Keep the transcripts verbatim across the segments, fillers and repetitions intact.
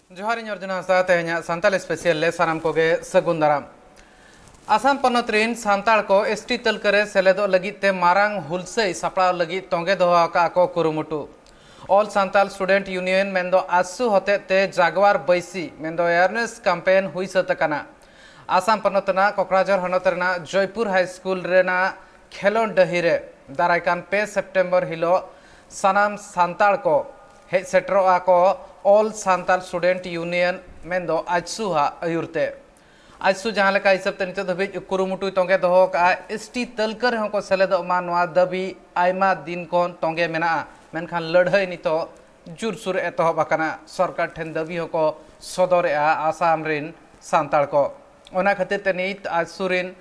ᱡᱚᱦᱟᱨ, ᱤᱧ ᱚᱨᱡᱩᱱ ᱦᱟᱸᱥᱫᱟ᱾ ᱛᱮᱦᱮᱧᱟᱜ ᱥᱟᱱᱛᱟᱲ ᱥᱯᱮᱥᱤᱭᱟᱞ ᱞᱮ ᱥᱟᱱᱟᱢ ᱠᱚᱜᱮ ᱥᱟᱹᱜᱩᱱ ᱫᱟᱨᱟᱢ᱾ ᱟᱥᱟᱢ ᱯᱚᱱᱚᱛ ᱨᱤᱱ ᱥᱟᱱᱛᱟᱲ ᱠᱚ ᱮᱥᱴᱤ ᱛᱟᱹᱞᱠᱟᱹ ᱨᱮ ᱥᱮᱞᱮᱫᱚᱜ ᱞᱟᱹᱜᱤᱫ ᱛᱮ ᱢᱟᱨᱟᱝ ᱦᱩᱞᱥᱟᱹᱭ ᱥᱟᱯᱲᱟᱣ ᱞᱟᱹᱜᱤᱫ ᱛᱚᱸᱜᱮ ᱫᱚᱦᱚ ᱟᱠᱟᱫ ᱠᱚ ᱠᱩᱨᱩᱢᱩᱴᱩ᱾ ᱚᱞ ᱥᱟᱱᱛᱟᱞ ᱥᱴᱩᱰᱮᱱᱴ ᱭᱩᱱᱤᱭᱚᱱ ᱢᱮᱱᱫᱚ ᱟᱥᱩ ᱦᱚᱛᱮᱛᱮ ᱡᱟᱜᱣᱟᱨ ᱵᱟᱹᱭᱥᱤ ᱢᱮᱱᱫᱚ ᱮᱣᱟᱨᱱᱮᱥ ᱠᱟᱢᱯᱮᱱ ᱦᱩᱭ ᱥᱟᱹᱛ ᱟᱠᱟᱱᱟ᱾ ᱟᱥᱟᱢ ᱯᱚᱱᱚᱛ ᱨᱮᱱᱟᱜ ᱠᱚᱠᱨᱟᱡᱷᱚᱨ ᱦᱚᱱᱚᱛ ᱨᱮᱱᱟᱜ ᱡᱚᱭᱯᱩᱨ ᱦᱟᱭ ᱥᱠᱩᱞ ᱨᱮᱱᱟᱜ ᱠᱷᱮᱞᱚᱸᱰ ᱰᱟᱹᱦᱤ ᱨᱮ ᱫᱟᱨᱟᱭ ᱠᱟᱱ ᱯᱮ ᱥᱮᱯᱴᱮᱢᱵᱚᱨ ᱦᱤᱞᱳᱜ ᱥᱟᱱᱟᱢ ᱥᱟᱱᱛᱟᱲ ᱠᱚ ᱦᱮᱡ ᱥᱮᱴᱮᱨᱚᱜᱼᱟ ᱠᱚ ᱚᱞ ᱥᱟᱱᱛᱟᱲ ᱥᱴᱩᱰᱮᱱᱴ ᱭᱩᱱᱤᱭᱚᱱ ᱢᱮᱱᱫᱚ ᱟᱡᱥᱩ ᱦᱟᱜ ᱟᱹᱭᱩᱨ ᱛᱮ᱾ ᱟᱡᱥᱩ ᱡᱟᱦᱟᱸ ᱞᱮᱠᱟ ᱦᱤᱥᱟᱹᱵ ᱛᱮ ᱱᱤᱛᱚᱜ ᱫᱷᱟᱹᱵᱤᱡ ᱠᱩᱨᱩᱢᱩᱴᱩᱭ ᱛᱚᱸᱜᱮ ᱫᱚᱦᱚ ᱟᱠᱟᱫᱼᱟ, ᱮᱥᱴᱤ ᱛᱟᱹᱞᱠᱟᱹ ᱨᱮᱦᱚᱸ ᱠᱚ ᱥᱮᱞᱮᱫᱚᱜ ᱢᱟ, ᱱᱚᱣᱟ ᱫᱟᱹᱵᱤ ᱟᱭᱢᱟ ᱫᱤᱱ ᱠᱷᱚᱱ ᱛᱚᱸᱜᱮ ᱢᱮᱱᱟᱜᱼᱟ, ᱢᱮᱱᱠᱷᱟᱱ ᱞᱟᱹᱲᱦᱟᱹᱭ ᱱᱤᱛᱚᱜ ᱡᱳᱨᱥᱳᱨ ᱮᱛᱚᱦᱚᱵ ᱟᱠᱟᱱᱟ᱾ ᱥᱚᱨᱠᱟᱨ ᱴᱷᱮᱱ ᱫᱟᱹᱵᱤ ᱦᱚᱸᱠᱚ ᱥᱚᱫᱚᱨᱮᱜᱼᱟ ᱟᱥᱟᱢ ᱨᱤᱱ ᱥᱟᱱᱛᱟᱲ ᱠᱚ᱾ ᱚᱱᱟ ᱠᱷᱟᱹᱛᱤᱨ ᱛᱮ ᱱᱤᱛ ᱟᱡᱥᱩ ᱨᱤᱱ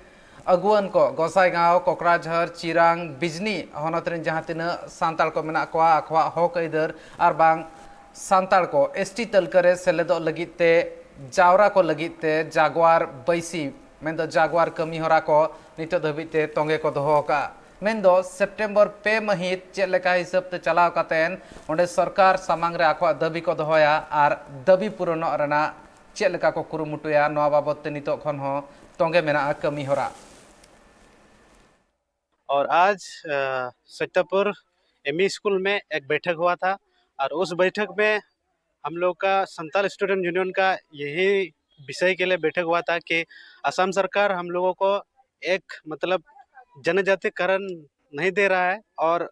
ᱟᱹᱜᱩᱣᱟᱹᱱ ᱠᱚ ᱜᱚᱸᱥᱟᱭᱜᱟᱸᱣ, ᱠᱚᱠᱨᱟᱡᱷᱚᱨ, ᱪᱤᱨᱟᱝ, ᱵᱤᱡᱽᱱᱤ ᱦᱚᱱᱚᱛ ᱨᱤᱱ ᱡᱟᱦᱟᱸ ᱛᱤᱱᱟᱹᱜ ᱥᱟᱱᱛᱟᱲ ᱠᱚ ᱢᱮᱱᱟᱜ ᱠᱚᱣᱟ, ᱟᱠᱚᱣᱟᱜ ᱦᱚᱠ ᱟᱹᱭᱫᱟᱹᱨ ᱟᱨ ᱵᱟᱝ ᱥᱟᱱᱛᱟᱲ ᱠᱚ ᱮᱥᱴᱤ ᱛᱟᱹᱞᱠᱟᱹ ᱨᱮ ᱥᱮᱞᱮᱫᱚᱜ ᱞᱟᱹᱜᱤᱫ ᱛᱮ, ᱡᱟᱣᱨᱟ ᱠᱚ ᱞᱟᱹᱜᱤᱫ ᱛᱮ ᱡᱟᱜᱣᱟᱨ ᱵᱟᱹᱭᱥᱤ ᱢᱮᱱᱫᱚ ᱡᱟᱜᱣᱟᱨ ᱠᱟᱹᱢᱤ ᱦᱚᱨᱟ ᱠᱚ ᱱᱤᱛᱚᱜ ᱫᱷᱟᱹᱵᱤᱡ ᱛᱮ ᱛᱚᱸᱜᱮ ᱠᱚ ᱫᱚᱦᱚ ᱟᱠᱟᱫᱼᱟ᱾ ᱢᱮᱱᱫᱚ ᱥᱮᱯᱴᱮᱢᱵᱚᱨ ᱯᱮ ᱢᱟᱹᱦᱤᱛ ᱪᱮᱫ ᱞᱮᱠᱟ ᱦᱤᱥᱟᱹᱵ ᱛᱮ ᱪᱟᱞᱟᱣ ᱠᱟᱛᱮᱱ ᱚᱸᱰᱮ ᱥᱚᱨᱠᱟᱨ ᱥᱟᱢᱟᱝ ᱨᱮ ᱟᱠᱚᱣᱟᱜ ᱫᱟᱹᱵᱤ ᱠᱚ ᱫᱚᱦᱚᱭᱟ ᱟᱨ ᱫᱟᱹᱵᱤ ᱯᱩᱨᱚᱱᱚᱜ ᱨᱮᱱᱟᱜ ᱪᱮᱫ ᱞᱮᱠᱟ ᱠᱚ ᱠᱩᱨᱩᱢᱩᱴᱩᱭᱟ, ᱱᱚᱣᱟ ᱵᱟᱵᱚᱛ ᱛᱮ ᱱᱤᱛᱚᱜ ᱠᱷᱚᱱ ᱦᱚᱸ ᱛᱚᱸᱜᱮ ᱢᱮᱱᱟᱜᱼᱟ ᱠᱟᱹᱢᱤ ᱦᱚᱨᱟ᱾ और आज अ, सत्तापुर एमई स्कूल में एक बैठक हुआ था और उस बैठक में हम लोग का संताल स्टूडेंट यूनियन का यही विषय के लिए बैठक हुआ था कि असम सरकार हम लोगों को एक मतलब जनजातिकरण नहीं दे रहा है और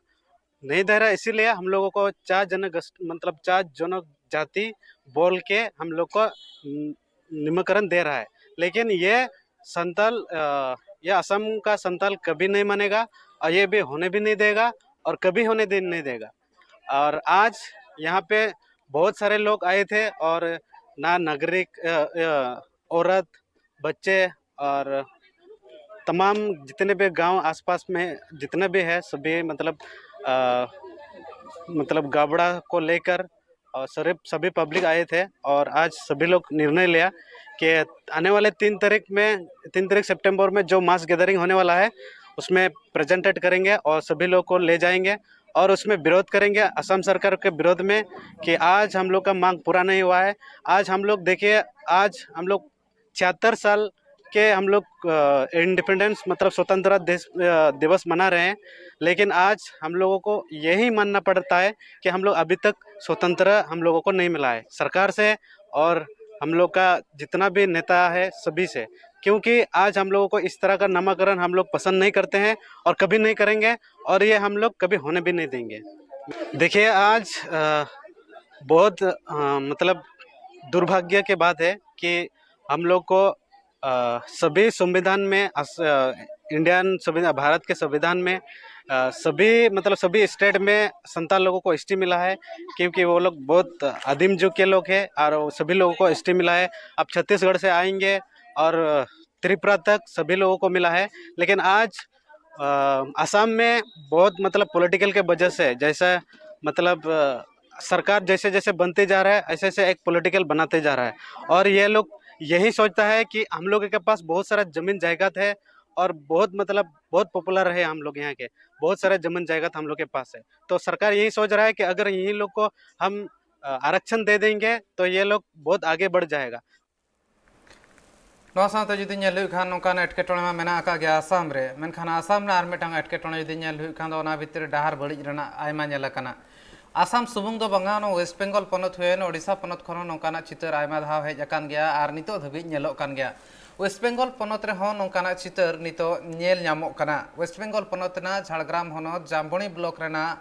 नहीं दे रहा है, इसीलिए हम लोगों को चार जन मतलब चार जनजाति बोल के हम लोग को न- निम्नकरण दे रहा है। लेकिन ये संताल अ, ये असम का संताल कभी नहीं मानेगा और ये भी होने भी नहीं देगा और कभी होने दे नहीं देगा। और आज यहाँ पे बहुत सारे लोग आए थे और ना नागरिक अ, अ, औरत, बच्चे और तमाम जितने भी गांव आसपास में जितने भी है सभी मतलब अ, मतलब गाबड़ा को लेकर और सभी सभी पब्लिक आए थे और आज सभी लोग निर्णय लिया कि आने वाले तीन तारीख में तीन तारीख सितंबर में जो मास गैदरिंग होने वाला है उसमें प्रेजेंटेट करेंगे और सभी लोग को ले जाएंगे और उसमें विरोध करेंगे असम सरकार के विरोध में कि आज हम लोग का मांग पूरा नहीं हुआ है। आज हम लोग देखिए, आज हम लोग छिहत्तर साल के हम लोग इंडिपेंडेंस, मतलब स्वतंत्रता देश दिवस मना रहे हैं, लेकिन आज हम लोगों को यही मानना पड़ता है कि हम लोग अभी तक स्वतंत्र हम लोगों को नहीं मिला है सरकार से, और हम लोग का जितना भी नेता है सभी से, क्योंकि आज हम लोगों को इस तरह का नामकरण हम लोग पसंद नहीं करते हैं और कभी नहीं करेंगे, और ये हम लोग कभी होने भी नहीं देंगे। देखिए, आज बहुत मतलब दुर्भाग्य के बात है कि हम लोग को सभी संविधान में, इंडियन संविधान, भारत के संविधान में सभी, मतलब सभी स्टेट में संताल लोगों को एसटी मिला है, क्योंकि वो लोग बहुत आदिम युग के लोग हैं और सभी लोगों को एसटी मिला है। अब छत्तीसगढ़ से आएंगे और त्रिपुरा तक सभी लोगों को मिला है। लेकिन आज असम में बहुत, मतलब पॉलिटिकल के वजह से, जैसा मतलब सरकार जैसे जैसे बनते जा रहा है, ऐसे ऐसे एक पॉलिटिकल बनाते जा रहा है। और ये लोग यही सोचता है कि हम लोगों के पास बहुत सारा जमीन जायदाद है और बहुत, मतलब बहुत पॉपुलर है हम लोग यहाँ के, बहुत सारा जमीन जायदाद हम लोग के पास है। तो सरकार यही सोच रहा है कि अगर यही लोग को हम आरक्षण दे देंगे तो ये लोग बहुत आगे बढ़ जाएगा। ᱱᱚᱣᱟ ᱥᱟᱶᱛᱮ ᱡᱩᱫᱤ ᱧᱮᱞ ᱦᱩᱭᱩᱜ ᱠᱷᱟᱱ, ᱱᱚᱝᱠᱟᱱ ᱮᱴᱠᱮᱴᱚᱬᱮ ᱢᱟ ᱢᱮᱱᱟᱜ ᱟᱠᱟᱫ ᱜᱮᱭᱟ ᱟᱥᱟᱢ ᱨᱮ, ᱢᱮᱱᱠᱷᱟᱱ ᱟᱥᱟᱢ ᱨᱮᱱᱟᱜ ᱟᱨ ᱢᱤᱫᱴᱟᱝ ᱮᱴᱠᱮᱴᱚᱬᱮ ᱡᱩᱫᱤ ᱧᱮᱞ ᱦᱩᱭᱩᱜ ᱠᱷᱟᱱ ᱫᱚ, ᱚᱱᱟ ᱵᱷᱤᱛᱤᱨ ᱨᱮ ᱰᱟᱦᱟᱨ ᱵᱟᱹᱲᱤᱡ ᱨᱮᱱᱟᱜ ᱟᱭᱢᱟ ᱧᱮᱞ ᱟᱠᱟᱱᱟ᱾ ᱟᱥᱟᱢ ᱥᱩᱢᱩᱝ ᱫᱚ ᱵᱟᱝᱟ, ᱱᱚᱣᱟ ᱳᱭᱮᱥᱴ ᱵᱮᱝᱜᱚᱞ ᱯᱚᱱᱚᱛ ᱦᱩᱭᱮᱱ, ᱳᱰᱤᱥᱟ ᱯᱚᱱᱚᱛ ᱠᱷᱚᱱ ᱦᱚᱸ ᱱᱚᱝᱠᱟᱱᱟᱜ ᱪᱤᱛᱟᱹᱨ ᱟᱭᱢᱟ ᱫᱷᱟᱣ ᱦᱮᱡ ᱟᱠᱟᱱ ᱜᱮᱭᱟ ᱟᱨ ᱱᱤᱛᱚᱜ ᱫᱷᱟᱹᱵᱤᱡ ᱧᱮᱞᱚᱜ ᱠᱟᱱ ᱜᱮᱭᱟ᱾ ᱳᱭᱮᱥᱴ ᱵᱮᱝᱜᱚᱞ ᱯᱚᱱᱚᱛ ᱨᱮᱦᱚᱸ ᱱᱚᱝᱠᱟᱱᱟᱜ ᱪᱤᱛᱟᱹᱨ ᱱᱤᱛᱚᱜ ᱧᱮᱞ ᱧᱟᱢᱚᱜ ᱠᱟᱱᱟ᱾ ᱳᱭᱮᱥᱴ ᱵᱮᱝᱜᱚᱞ ᱯᱚᱱᱚᱛ ᱨᱮᱱᱟᱜ ᱡᱷᱟᱲᱜᱨᱟᱢ ᱦᱚᱱᱚᱛ ᱡᱟᱢᱵᱚᱱᱤ ᱵᱞᱚᱠ ᱨᱮᱱᱟᱜ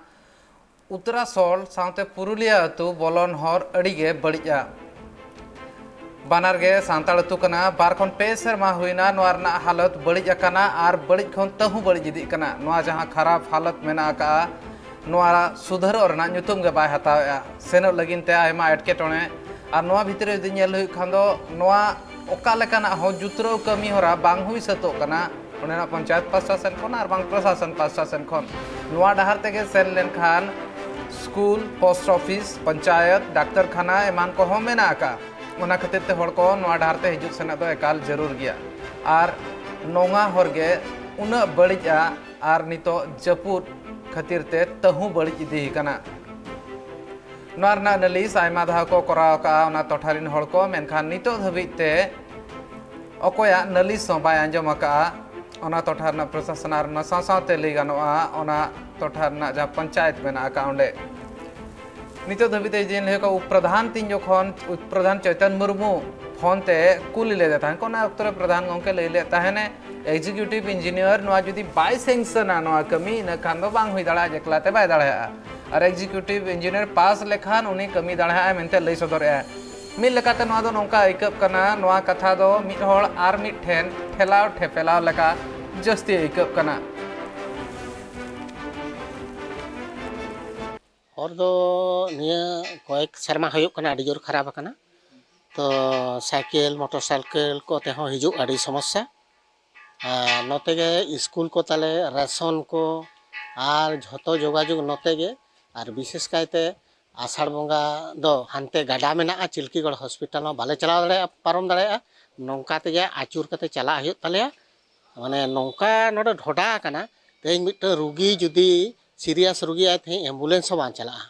ᱩᱛᱛᱚᱨᱟᱥᱚᱞ ᱥᱟᱶᱛᱮ ᱯᱩᱨᱩᱞᱤᱭᱟᱹ ᱟᱹᱛᱩ ᱵᱚᱞᱚᱱ ᱦᱚᱨ ᱟᱹᱰᱤ ᱜᱮ ᱵᱟᱹᱲᱤᱡᱼᱟ᱾ ᱵᱟᱱᱟᱨ ᱜᱮ ᱥᱟᱱᱛᱟᱲ ᱟᱹᱛᱩ ᱠᱟᱱᱟ᱾ ᱵᱟᱨ ᱠᱷᱚᱱ ᱯᱮ ᱥᱮᱨᱢᱟ ᱦᱩᱭᱱᱟ ᱱᱚᱣᱟ ᱨᱮᱱᱟᱜ ᱦᱟᱞᱚᱛ ᱵᱟᱹᱲᱤᱡ ᱟᱠᱟᱱᱟ ᱟᱨ ᱵᱟᱹᱲᱤᱡ ᱠᱷᱚᱱ ᱛᱟᱹᱦᱩ ᱵᱟᱹᱲᱤᱡ ᱤᱫᱤᱜ ᱠᱟᱱᱟ᱾ ᱱᱚᱣᱟ ᱡᱟᱦᱟᱸ ᱠᱷᱟᱨᱟᱯ ᱦᱟᱞᱚᱛ ᱢᱮᱱᱟᱜ ᱟᱠᱟᱫᱼᱟ, ᱱᱚᱣᱟ ᱥᱩᱫᱷᱟᱹᱨᱚᱜ ᱨᱮᱱᱟᱜ ᱧᱩᱛᱩᱢ ᱜᱮ ᱵᱟᱭ ᱦᱟᱛᱟᱣᱮᱫᱼᱟ᱾ ᱥᱮᱱᱚᱜ ᱞᱟᱹᱜᱤᱫ ᱛᱮ ᱟᱭᱢᱟ ᱮᱴᱠᱮᱴᱚᱬᱮ, ᱟᱨ ᱱᱚᱣᱟ ᱵᱷᱤᱛᱨᱤ ᱨᱮ ᱡᱩᱫᱤ ᱧᱮᱞ ᱦᱩᱭᱩᱜ ᱠᱷᱟᱱ ᱫᱚ, ᱱᱚᱣᱟ ᱚᱠᱟ ᱞᱮᱠᱟᱱᱟᱜ ᱦᱚᱸ ᱡᱩᱛᱨᱟᱹᱣ ᱠᱟᱹᱢᱤ ᱦᱚᱨᱟ ᱵᱟᱝ ᱦᱩᱭ ᱥᱟᱹᱛᱚᱜ ᱠᱟᱱᱟ ᱚᱸᱰᱮᱱᱟᱜ ᱯᱚᱧᱪᱟᱭᱮᱛ ᱯᱟᱥᱴᱟ ᱥᱮᱱ ᱠᱷᱚᱱ ᱟᱨ ᱵᱟᱝ ᱯᱨᱚᱥᱟᱥᱚᱱ ᱯᱟᱥᱴᱟ ᱥᱮᱱ ᱠᱷᱚᱱ᱾ ᱱᱚᱣᱟ ᱰᱟᱦᱟᱨ ᱛᱮᱜᱮ ᱥᱮᱱ ᱞᱮᱱᱠᱷᱟᱱ school, post office, panchayat, doctor ᱠᱷᱟᱱᱟ ᱮᱢᱟᱱ ᱠᱚᱦᱚᱸ ᱢᱮᱱᱟᱜ ᱟᱠᱟᱫᱼᱟ᱾ ᱚᱱᱟ ᱠᱷᱟᱹᱛᱤᱨ ᱛᱮ ᱦᱚᱲ ᱠᱚ ᱱᱚᱣᱟ ᱰᱟᱦᱟᱨ ᱛᱮ ᱦᱤᱡᱩᱜ ᱥᱮᱱᱚᱜ ᱫᱚ ᱮᱠᱟᱞ ᱡᱟᱹᱨᱩᱲ ᱜᱮᱭᱟ᱾ ᱟᱨ ᱱᱚᱣᱟ ᱦᱚᱨ ᱜᱮ ᱩᱱᱟᱹᱜ ᱵᱟᱹᱲᱤᱡᱼᱟ, ᱟᱨ ᱱᱤᱛᱚᱜ ᱡᱟᱹᱯᱩᱫ ᱠᱷᱟᱹᱛᱤᱨ ᱛᱮ ᱛᱟᱹᱦᱩ ᱵᱟᱹᱲᱤᱡ ᱤᱫᱤ ᱟᱠᱟᱱᱟ᱾ ᱱᱚᱣᱟ ᱨᱮᱱᱟᱜ ᱱᱟᱹᱞᱤᱥ ᱟᱭᱢᱟ ᱫᱷᱟᱣ ᱠᱚ ᱠᱚᱨᱟᱣ ᱟᱠᱟᱫᱼᱟ ᱚᱱᱟ ᱴᱚᱴᱷᱟ ᱨᱤᱱ ᱦᱚᱲ ᱠᱚ, ᱢᱮᱱᱠᱷᱟᱱ ᱱᱤᱛᱚᱜ ᱫᱷᱟᱹᱵᱤᱡ ᱛᱮ ᱚᱠᱚᱭᱟᱜ ᱱᱟᱹᱞᱤᱥ ᱦᱚᱸ ᱵᱟᱭ ᱟᱸᱡᱚᱢ ᱟᱠᱟᱫᱼᱟ ᱚᱱᱟ ᱴᱚᱴᱷᱟ ᱨᱮᱱᱟᱜ ᱯᱨᱚᱥᱟᱥᱚᱱ᱾ ᱟᱨ ᱚᱱᱟ ᱥᱟᱶ ᱥᱟᱶᱛᱮ ᱞᱟᱹᱭ ᱜᱟᱱᱚᱜᱼᱟ, ᱚᱱᱟ ᱴᱚᱴᱷᱟ ᱨᱮᱱᱟᱜ ᱡᱟᱦᱟᱸ ᱯᱚᱧᱪᱟᱭᱮᱛ ᱢᱮᱱᱟᱜ ᱟᱠᱟᱫ, ᱚᱸᱰᱮ ᱱᱤᱛᱚᱜ ᱫᱷᱟᱹᱵᱤᱡ ᱛᱮ ᱡᱮ ᱞᱟᱹᱭ ᱠᱚ ᱩᱯ ᱯᱨᱚᱫᱷᱟᱱ ᱛᱤᱧ ᱡᱚᱠᱷᱚᱱ ᱩᱯ ᱯᱨᱚᱫᱷᱟᱱ ᱪᱚᱭᱛᱚᱱ ᱢᱩᱨᱢᱩ ᱯᱷᱳᱱ ᱛᱮ ᱠᱩᱞᱤ ᱞᱮᱫᱮ ᱛᱟᱦᱮᱸᱫ ᱠᱚ, ᱚᱱᱟ ᱚᱠᱛᱚ ᱨᱮ ᱯᱨᱚᱫᱷᱟᱱ ᱜᱚᱢᱠᱮ ᱞᱟᱹᱭ ᱞᱮᱫ ᱛᱟᱦᱮᱱᱮ, ᱮᱠᱡᱤᱠᱤᱭᱩᱴᱤᱵᱷ ᱤᱧᱡᱤᱱᱤᱭᱟᱨ ᱱᱚᱣᱟ ᱡᱩᱫᱤ ᱵᱟᱭ ᱥᱮᱝᱥᱚᱱᱟ ᱱᱚᱣᱟ ᱠᱟᱹᱢᱤ, ᱤᱱᱟᱹ ᱠᱷᱟᱱ ᱫᱚ ᱵᱟᱝ ᱦᱩᱭ ᱫᱟᱲᱮᱭᱟᱜᱼᱟ, ᱮᱠᱞᱟ ᱛᱮ ᱵᱟᱭ ᱫᱟᱲᱮᱭᱟᱜᱼᱟ᱾ ᱟᱨ ᱮᱠᱡᱤᱠᱤᱭᱩᱴᱤᱵᱷ ᱤᱧᱡᱤᱱᱤᱭᱟᱨ ᱯᱟᱥ ᱞᱮᱠᱷᱟᱱ ᱩᱱᱤ ᱠᱟᱹᱢᱤ ᱫᱟᱲᱮᱭᱟᱜᱼᱟᱭ ᱢᱮᱱᱛᱮ ᱞᱟᱹᱭ ᱥᱚᱫᱚᱨᱮᱜᱼᱟᱭ᱾ ᱢᱤᱫ ᱞᱮᱠᱟᱛᱮ ᱱᱚᱣᱟ ᱫᱚ ᱱᱚᱝᱠᱟ ᱟᱹᱭᱠᱟᱹᱜ ᱠᱟᱱᱟ, ᱱᱚᱣᱟ ᱠᱟᱛᱷᱟ ᱫᱚ ᱢᱤᱫ ᱦᱚᱲ ᱟᱨ ᱢᱤᱫ ᱴᱷᱮᱱ ᱴᱷᱮᱞᱟᱣ ᱴᱷᱮᱯᱮᱞᱟᱣ ᱞᱮᱠᱟ ᱡᱟᱹᱥᱛᱤ ᱟᱹᱭᱠᱟᱹᱜ ᱠᱟᱱᱟ᱾ ᱦᱚᱨ ᱫᱚ ᱱᱤᱭᱟᱹ ᱠᱚᱭᱮᱠ ᱥᱮᱨᱢᱟ ᱦᱩᱭᱩᱜ ᱠᱟᱱᱟ, ᱟᱹᱰᱤ ᱡᱳᱨ ᱠᱷᱟᱨᱟᱯ ᱟᱠᱟᱱᱟ᱾ ᱛᱚ ᱥᱟᱭᱠᱮᱞ, ᱢᱚᱴᱚᱨ ᱥᱟᱭᱠᱮᱞ ᱠᱚᱛᱮ ᱦᱚᱸ ᱦᱤᱡᱩᱜ ᱟᱹᱰᱤ ᱥᱚᱢᱚᱥᱥᱟ᱾ ᱟᱨ ᱱᱚᱛᱮ ᱜᱮ ᱥᱠᱩᱞ ᱠᱚ ᱛᱟᱞᱮ, ᱨᱮᱥᱚᱱ ᱠᱚ, ᱟᱨ ᱡᱷᱚᱛᱚ ᱡᱳᱜᱟᱡᱳᱜᱽ ᱱᱚᱛᱮ ᱜᱮ᱾ ᱟᱨ ᱵᱤᱥᱮᱥ ᱠᱟᱭᱛᱮ ᱟᱥᱟᱲ ᱵᱚᱸᱜᱟ ᱫᱚ ᱦᱟᱱᱛᱮ ᱜᱟᱰᱟ ᱢᱮᱱᱟᱜᱼᱟ, ᱪᱤᱞᱠᱤᱜᱚᱲ ᱦᱚᱥᱯᱤᱴᱟᱞ ᱦᱚᱸ ᱵᱟᱞᱮ ᱪᱟᱞᱟᱣ ᱫᱟᱲᱮᱭᱟᱜᱼᱟ, ᱯᱟᱨᱚᱢ ᱫᱟᱲᱮᱭᱟᱜᱼᱟ᱾ ᱱᱚᱝᱠᱟ ᱛᱮᱜᱮ ᱟᱹᱪᱩᱨ ᱠᱟᱛᱮ ᱪᱟᱞᱟᱜ ᱦᱩᱭᱩᱜ ᱛᱟᱞᱮᱭᱟ᱾ ᱢᱟᱱᱮ ᱱᱚᱝᱠᱟ ᱱᱚᱰᱮ ᱰᱷᱚᱰᱟ ᱟᱠᱟᱱᱟ, ᱛᱮᱦᱮᱧ ᱢᱤᱫᱴᱟᱝ ᱨᱩᱜᱤ ᱡᱩᱫᱤ ᱥᱤᱨᱤᱭᱟᱥ ᱨᱩᱜᱤ ᱟᱭ, ᱛᱮᱦᱮᱧ ᱮᱢᱵᱩᱞᱮᱱᱥ ᱦᱚᱸ ᱵᱟᱝ ᱪᱟᱞᱟᱜᱼᱟ᱾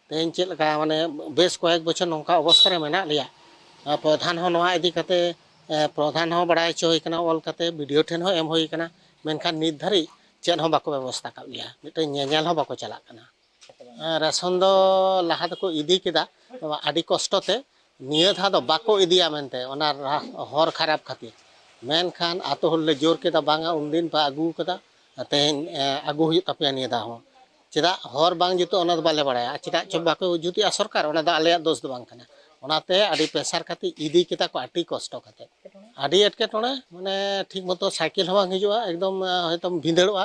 ᱛᱮᱦᱮᱧ ᱪᱮᱫ ᱞᱮᱠᱟ, ᱢᱟᱱᱮ ᱵᱮᱥ ᱠᱚᱭᱮᱠ ᱵᱚᱪᱷᱚᱨ ᱱᱚᱝᱠᱟ ᱚᱵᱚᱥᱛᱟ ᱨᱮ ᱢᱮᱱᱟᱜ ᱞᱮᱭᱟ᱾ ᱟᱨ ᱯᱨᱚᱫᱷᱟᱱ ᱦᱚᱸ ᱱᱚᱣᱟ ᱤᱫᱤ ᱠᱟᱛᱮ, ᱮ, ᱯᱨᱚᱫᱷᱟᱱ ᱦᱚᱸ ᱵᱟᱲᱟᱭ ᱦᱚᱪᱚ ᱦᱩᱭ ᱠᱟᱱᱟ, ᱚᱞ ᱠᱟᱛᱮ ᱵᱤᱰᱤᱳ ᱴᱷᱮᱱ ᱦᱚᱸ ᱮᱢ ᱦᱩᱭ ᱠᱟᱱᱟ, ᱢᱮᱱᱠᱷᱟᱱ ᱱᱤᱛ ᱫᱷᱟᱹᱨᱤᱡ ᱪᱮᱫ ᱦᱚᱸ ᱵᱟᱠᱚ ᱵᱮᱵᱚᱥᱛᱷᱟ ᱠᱟᱜ ᱞᱮᱭᱟ, ᱢᱤᱫᱴᱮᱱ ᱧᱮᱧᱮᱞ ᱦᱚᱸ ᱵᱟᱠᱚ ᱪᱟᱞᱟᱜ ᱠᱟᱱᱟ᱾ ᱮ, ᱨᱮᱥᱚᱱ ᱫᱚ ᱞᱟᱦᱟ ᱫᱚᱠᱚ ᱤᱫᱤ ᱠᱮᱫᱟ, ᱟᱹᱰᱤ ᱠᱚᱥᱴᱚ ᱛᱮ᱾ ᱱᱤᱭᱟᱹ ᱫᱷᱟᱣ ᱫᱚ ᱵᱟᱠᱚ ᱤᱫᱤᱭᱟ ᱢᱮᱱᱛᱮ, ᱚᱱᱟ ᱨᱟ-, ᱦᱚᱨ ᱠᱷᱟᱨᱟᱯ ᱠᱷᱟᱹᱛᱤᱨ᱾ ᱢᱮᱱᱠᱷᱟᱱ ᱟᱛᱳ ᱦᱚᱲ ᱞᱮ ᱡᱳᱨ ᱠᱮᱫᱟ, ᱵᱟᱝᱟ, ᱩᱱᱫᱤᱱ ᱯᱮ ᱟᱹᱜᱩ ᱠᱟᱫᱟ, ᱛᱮᱦᱮᱧ, ᱮ, ᱟᱹᱜᱩ ᱦᱩᱭᱩᱜ ᱛᱟᱯᱮᱭᱟ ᱱᱤᱭᱟᱹ ᱫᱷᱟᱣ ᱦᱚᱸ᱾ ᱪᱮᱫᱟᱜ ᱦᱚᱨ ᱵᱟᱝ ᱡᱩᱛᱩᱜᱼᱟ, ᱚᱱᱟ ᱫᱚ ᱵᱟᱞᱮ ᱵᱟᱲᱟᱭᱟ᱾ ᱟᱨ ᱪᱮᱫᱟᱜ ᱪᱚ ᱵᱟᱠᱚ ᱡᱩᱛᱮᱜᱼᱟ ᱥᱚᱨᱠᱟᱨ, ᱚᱱᱟ ᱫᱚ ᱟᱞᱮᱭᱟᱜ ᱫᱳᱥ ᱫᱚ ᱵᱟᱝ ᱠᱟᱱᱟ᱾ ᱚᱱᱟᱛᱮ ᱟᱹᱰᱤ ᱯᱨᱮᱥᱟᱨ ᱠᱟᱛᱮ ᱤᱫᱤ ᱠᱮᱫᱟ ᱠᱚ, ᱟᱹᱰᱤ ᱠᱚᱥᱴᱚ ᱠᱟᱛᱮ᱾ ᱟᱹᱰᱤ ᱮᱴᱠᱮᱴᱚᱬᱮ, ᱢᱟᱱᱮ ᱴᱷᱤᱠ ᱢᱚᱛᱚ ᱥᱟᱭᱠᱮᱞ ᱦᱚᱸ ᱵᱟᱝ ᱦᱤᱡᱩᱜᱼᱟ, ᱮᱠᱫᱚᱢ, ᱮ, ᱦᱚᱭᱛᱚᱢ ᱵᱷᱤᱸᱫᱟᱹᱲᱚᱜᱼᱟ᱾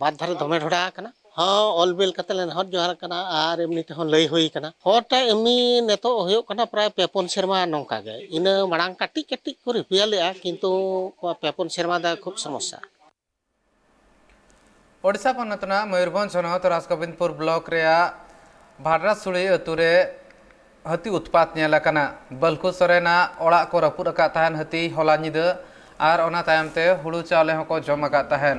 ᱵᱟᱨ ᱫᱷᱟᱨᱮ ᱫᱚᱢᱮ ᱰᱷᱚᱰᱟ ᱟᱠᱟᱱᱟ᱾ ᱦᱚᱸ, ᱚᱞ ᱵᱮᱞ ᱠᱟᱛᱮ ᱞᱮ ᱱᱮᱦᱚᱨ ᱡᱚᱦᱟᱨ ᱠᱟᱱᱟ ᱟᱨ ᱮᱢᱱᱤ ᱛᱮᱦᱚᱸ ᱞᱟᱹᱭ ᱦᱩᱭ ᱠᱟᱱᱟ᱾ ᱦᱚᱨ ᱴᱟᱜ ᱮᱢᱱᱤ ᱱᱤᱛᱚᱜ ᱦᱩᱭᱩᱜ ᱠᱟᱱᱟ ᱯᱨᱟᱭ ᱯᱮ ᱯᱩᱱ ᱥᱮᱨᱢᱟ ᱱᱚᱝᱠᱟ ᱜᱮ᱾ ᱤᱱᱟᱹ ᱢᱟᱲᱟᱝ ᱠᱟᱹᱴᱤᱡ ᱠᱟᱹᱴᱤᱡ ᱠᱚ ᱨᱤᱯᱮᱭᱟᱨ ᱞᱮᱜᱼᱟ, ᱠᱤᱱᱛᱩ ᱯᱮ ᱯᱩᱱ ᱥᱮᱨᱢᱟ ᱫᱚ ᱠᱷᱩᱵ ᱥᱚᱢᱚᱥᱥᱟ᱾ ᱳᱰᱤᱥᱟ ᱯᱚᱱᱚᱛ ᱨᱮᱱᱟᱜ ᱢᱚᱭᱩᱨᱵᱷᱚᱸᱡᱽ ᱦᱚᱱᱚᱛ ᱨᱟᱡᱽᱜᱳᱵᱤᱱᱫᱯᱩᱨ ᱵᱞᱚᱠ ᱨᱮᱭᱟᱜ ᱵᱷᱟᱰᱨᱟᱥᱩᱲᱤ ᱟᱹᱛᱩ ᱨᱮ ᱦᱟᱹᱛᱤ ᱩᱛᱯᱟᱛ ᱧᱮᱞ ᱟᱠᱟᱱᱟ᱾ ᱵᱟᱹᱞᱠᱩ ᱥᱚᱨᱮᱱᱟᱜ ᱚᱲᱟᱜ ᱠᱚ ᱨᱟᱹᱯᱩᱫ ᱟᱠᱟᱫ ᱛᱟᱦᱮᱱ ᱦᱟᱹᱛᱤ ᱦᱚᱞᱟ ᱧᱤᱫᱟᱹ, ᱟᱨ ᱚᱱᱟ ᱛᱟᱭᱚᱢ ᱛᱮ ᱦᱩᱲᱩ ᱪᱟᱣᱞᱮ ᱦᱚᱸᱠᱚ ᱡᱚᱢ ᱟᱠᱟᱫ ᱛᱟᱦᱮᱱ᱾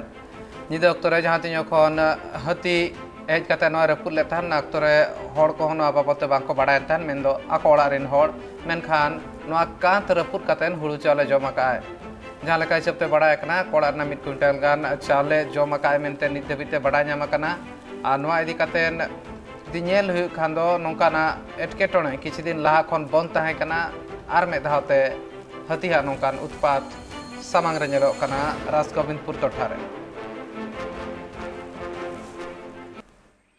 ᱧᱤᱫᱟᱹ ᱚᱠᱛᱚ ᱨᱮ ᱡᱟᱦᱟᱸ ᱛᱤᱱ ᱡᱚᱠᱷᱚᱱ ᱦᱟᱹᱛᱤ ᱦᱮᱡ ᱠᱟᱛᱮ ᱱᱚᱣᱟ ᱨᱟᱹᱯᱩᱫ ᱞᱮᱫ ᱛᱟᱦᱮᱱ, ᱚᱱᱟ ᱚᱠᱛᱚ ᱨᱮ ᱦᱚᱲ ᱠᱚᱦᱚᱸ ᱱᱚᱣᱟ ᱵᱟᱵᱚᱫ ᱛᱮ ᱵᱟᱝᱠᱚ ᱵᱟᱲᱟᱭᱮᱫ ᱛᱟᱦᱮᱱ, ᱢᱮᱱᱫᱚ ᱟᱠᱚ ᱚᱲᱟᱜ ᱨᱮᱱ ᱦᱚᱲ᱾ ᱢᱮᱱᱠᱷᱟᱱ ᱱᱚᱣᱟ ᱠᱟᱸᱛ ᱨᱟᱹᱯᱩᱫ ᱠᱟᱛᱮ ᱦᱩᱲᱩ ᱪᱟᱣᱞᱮ ᱡᱚᱢ ᱟᱠᱟᱫᱼᱟᱭ᱾ ᱡᱟᱦᱟᱸ ᱞᱮᱠᱟ ᱦᱤᱥᱟᱹᱵ ᱛᱮ ᱵᱟᱲᱟᱭ ᱟᱠᱟᱱᱟ, ᱚᱲᱟᱜ ᱨᱮᱱᱟᱜ ᱢᱤᱫ ᱠᱩᱭᱤᱱᱴᱟᱞ ᱜᱟᱱ ᱪᱟᱣᱞᱮ ᱡᱚᱢ ᱟᱠᱟᱫᱼᱟᱭ ᱢᱮᱱᱛᱮ ᱱᱤᱛ ᱫᱷᱟᱹᱵᱤᱡ ᱛᱮ ᱵᱟᱲᱟᱭ ᱧᱟᱢ ᱟᱠᱟᱱᱟ᱾ ᱟᱨ ᱱᱚᱣᱟ ᱤᱫᱤ ᱠᱟᱛᱮ ᱡᱩᱫᱤ ᱧᱮᱞ ᱦᱩᱭᱩᱜ ᱠᱷᱟᱱ ᱫᱚ, ᱱᱚᱝᱠᱟᱱᱟᱜ ᱮᱴᱠᱮᱴᱚᱬᱮ ᱠᱤᱪᱷᱩ ᱫᱤᱱ ᱞᱟᱦᱟ ᱠᱷᱚᱱ ᱵᱚᱱᱫ ᱛᱟᱦᱮᱸ ᱠᱟᱱᱟ, ᱟᱨ ᱢᱤᱫ ᱫᱷᱟᱣ ᱛᱮ ᱦᱟᱹᱛᱤᱭᱟᱜ ᱱᱚᱝᱠᱟᱱ ᱩᱛᱯᱟᱛ ᱥᱟᱢᱟᱝ ᱨᱮ ᱧᱮᱞᱚᱜ ᱠᱟᱱᱟ ᱨᱟᱡᱽᱜᱳᱵᱤᱱᱫᱯᱩᱨ ᱴᱚᱴᱷᱟ ᱨᱮ᱾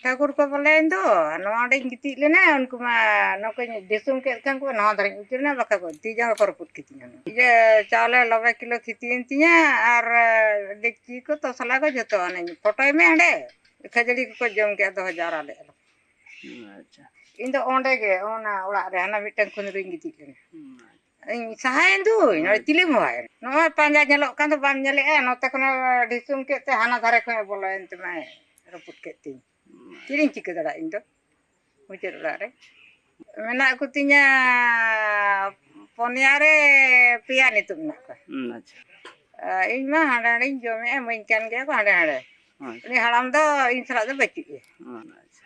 ᱴᱷᱟᱹᱠᱩᱨ ᱠᱚ ᱵᱚᱞᱮ, ᱤᱧ ᱫᱚ ᱱᱚᱣᱟ ᱚᱸᱰᱮᱧ ᱜᱤᱛᱤᱡ ᱞᱮᱱᱟ, ᱩᱱᱠᱩ ᱢᱟ ᱱᱚᱠᱚᱧ ᱫᱤᱥᱚᱢ ᱠᱮᱫ ᱠᱷᱟᱱ ᱠᱚ ᱱᱚᱣᱟ ᱫᱷᱟᱨᱮᱧ ᱩᱪᱟᱹᱲ ᱮᱱᱟ, ᱵᱟᱠᱷᱟᱡ ᱠᱚ ᱛᱤ ᱡᱟᱸᱜᱟ ᱠᱚ ᱨᱟᱹᱯᱩᱫ ᱠᱤᱫᱤᱧᱟ᱾ ᱤᱭᱟᱹ ᱪᱟᱣᱞᱮ ᱞᱚᱵᱮ ᱠᱤᱞᱳ ᱠᱷᱤᱛᱤᱭᱮᱱ ᱛᱤᱧᱟ, ᱟᱨ ᱰᱮᱠᱪᱤ ᱠᱚ ᱛᱚᱥᱞᱟ ᱠᱚ ᱡᱚᱛᱚ ᱚᱱᱮᱧ ᱯᱚᱴᱚᱭ ᱢᱮ ᱦᱟᱸᱰᱮ᱾ ᱠᱷᱟᱹᱡᱟᱹᱲᱤ ᱠᱚᱠᱚ ᱡᱚᱢ ᱠᱮᱫᱼᱟ, ᱫᱚᱦᱚ ᱡᱟᱣᱨᱟ ᱞᱮᱫᱼᱟ ᱞᱮ᱾ ᱟᱪᱪᱷᱟ᱾ ᱤᱧ ᱫᱚ ᱚᱸᱰᱮ ᱜᱮ, ᱚᱱᱟ ᱚᱲᱟᱜ ᱨᱮ, ᱦᱟᱱᱟ ᱢᱤᱫᱴᱟᱝ ᱠᱷᱩᱸᱫᱽᱲᱤᱧ ᱜᱤᱛᱤᱡ ᱞᱮᱱᱟ᱾ ᱦᱩᱸ, ᱟᱪᱪᱷᱟ᱾ ᱤᱧ ᱥᱟᱦᱟᱭᱮᱱ ᱫᱩᱧ, ᱱᱚᱜᱼᱚᱭ ᱦᱳᱭ᱾ ᱪᱤᱞᱤᱢ ᱦᱚᱦᱚᱭᱟ? ᱱᱚᱜᱼᱚᱭ ᱯᱟᱸᱡᱟ ᱧᱮᱞᱚᱜ ᱠᱟᱱ ᱫᱚ ᱵᱟᱢ ᱧᱮᱞᱮᱜᱼᱟ, ᱱᱚᱛᱮ ᱠᱷᱚᱱᱮ ᱰᱷᱤᱥᱩᱢ ᱠᱮᱫ ᱛᱮ ᱦᱟᱱᱟ ᱫᱷᱟᱨᱮ ᱠᱷᱚᱱᱮ ᱵᱚᱞᱚᱭᱮᱱ ᱛᱮᱢᱟᱭ ᱨᱟᱹᱯᱩᱫ ᱠᱮᱫ ᱛᱤᱧ᱾ ᱦᱩᱸ᱾ ᱪᱮᱫ ᱤᱧ ᱪᱤᱠᱟᱹ ᱫᱟᱲᱮᱭᱟᱜᱼᱟ ᱤᱧ ᱫᱚ? ᱢᱩᱪᱟᱹᱫ ᱚᱲᱟᱜ ᱨᱮ ᱢᱮᱱᱟᱜ ᱠᱚᱛᱤᱧᱟ ᱯᱚᱱᱭᱟ ᱨᱮ ᱯᱮᱭᱟ ᱱᱤᱛᱚᱜ ᱢᱮᱱᱟᱜ ᱠᱚᱣᱟ᱾ ᱦᱩᱸ, ᱟᱪᱪᱷᱟ᱾ ᱟᱨ ᱤᱧ ᱢᱟ ᱦᱟᱸᱰᱮ ᱱᱟᱸᱰᱮᱧ ᱡᱚᱢᱮᱜᱼᱟ, ᱤᱢᱟᱹᱧ ᱠᱟᱱ ᱜᱮᱭᱟ ᱠᱚ ᱦᱟᱸᱰᱮ ᱱᱟᱸᱰᱮ᱾ ᱦᱳᱭ᱾ ᱩᱱᱤ ᱦᱟᱲᱟᱢ ᱫᱚ ᱤᱧ ᱥᱟᱞᱟᱜ ᱫᱚ ᱵᱟᱹᱪᱩᱜ ᱮᱭᱟ᱾ ᱦᱩᱸ, ᱟᱪᱪᱷᱟ᱾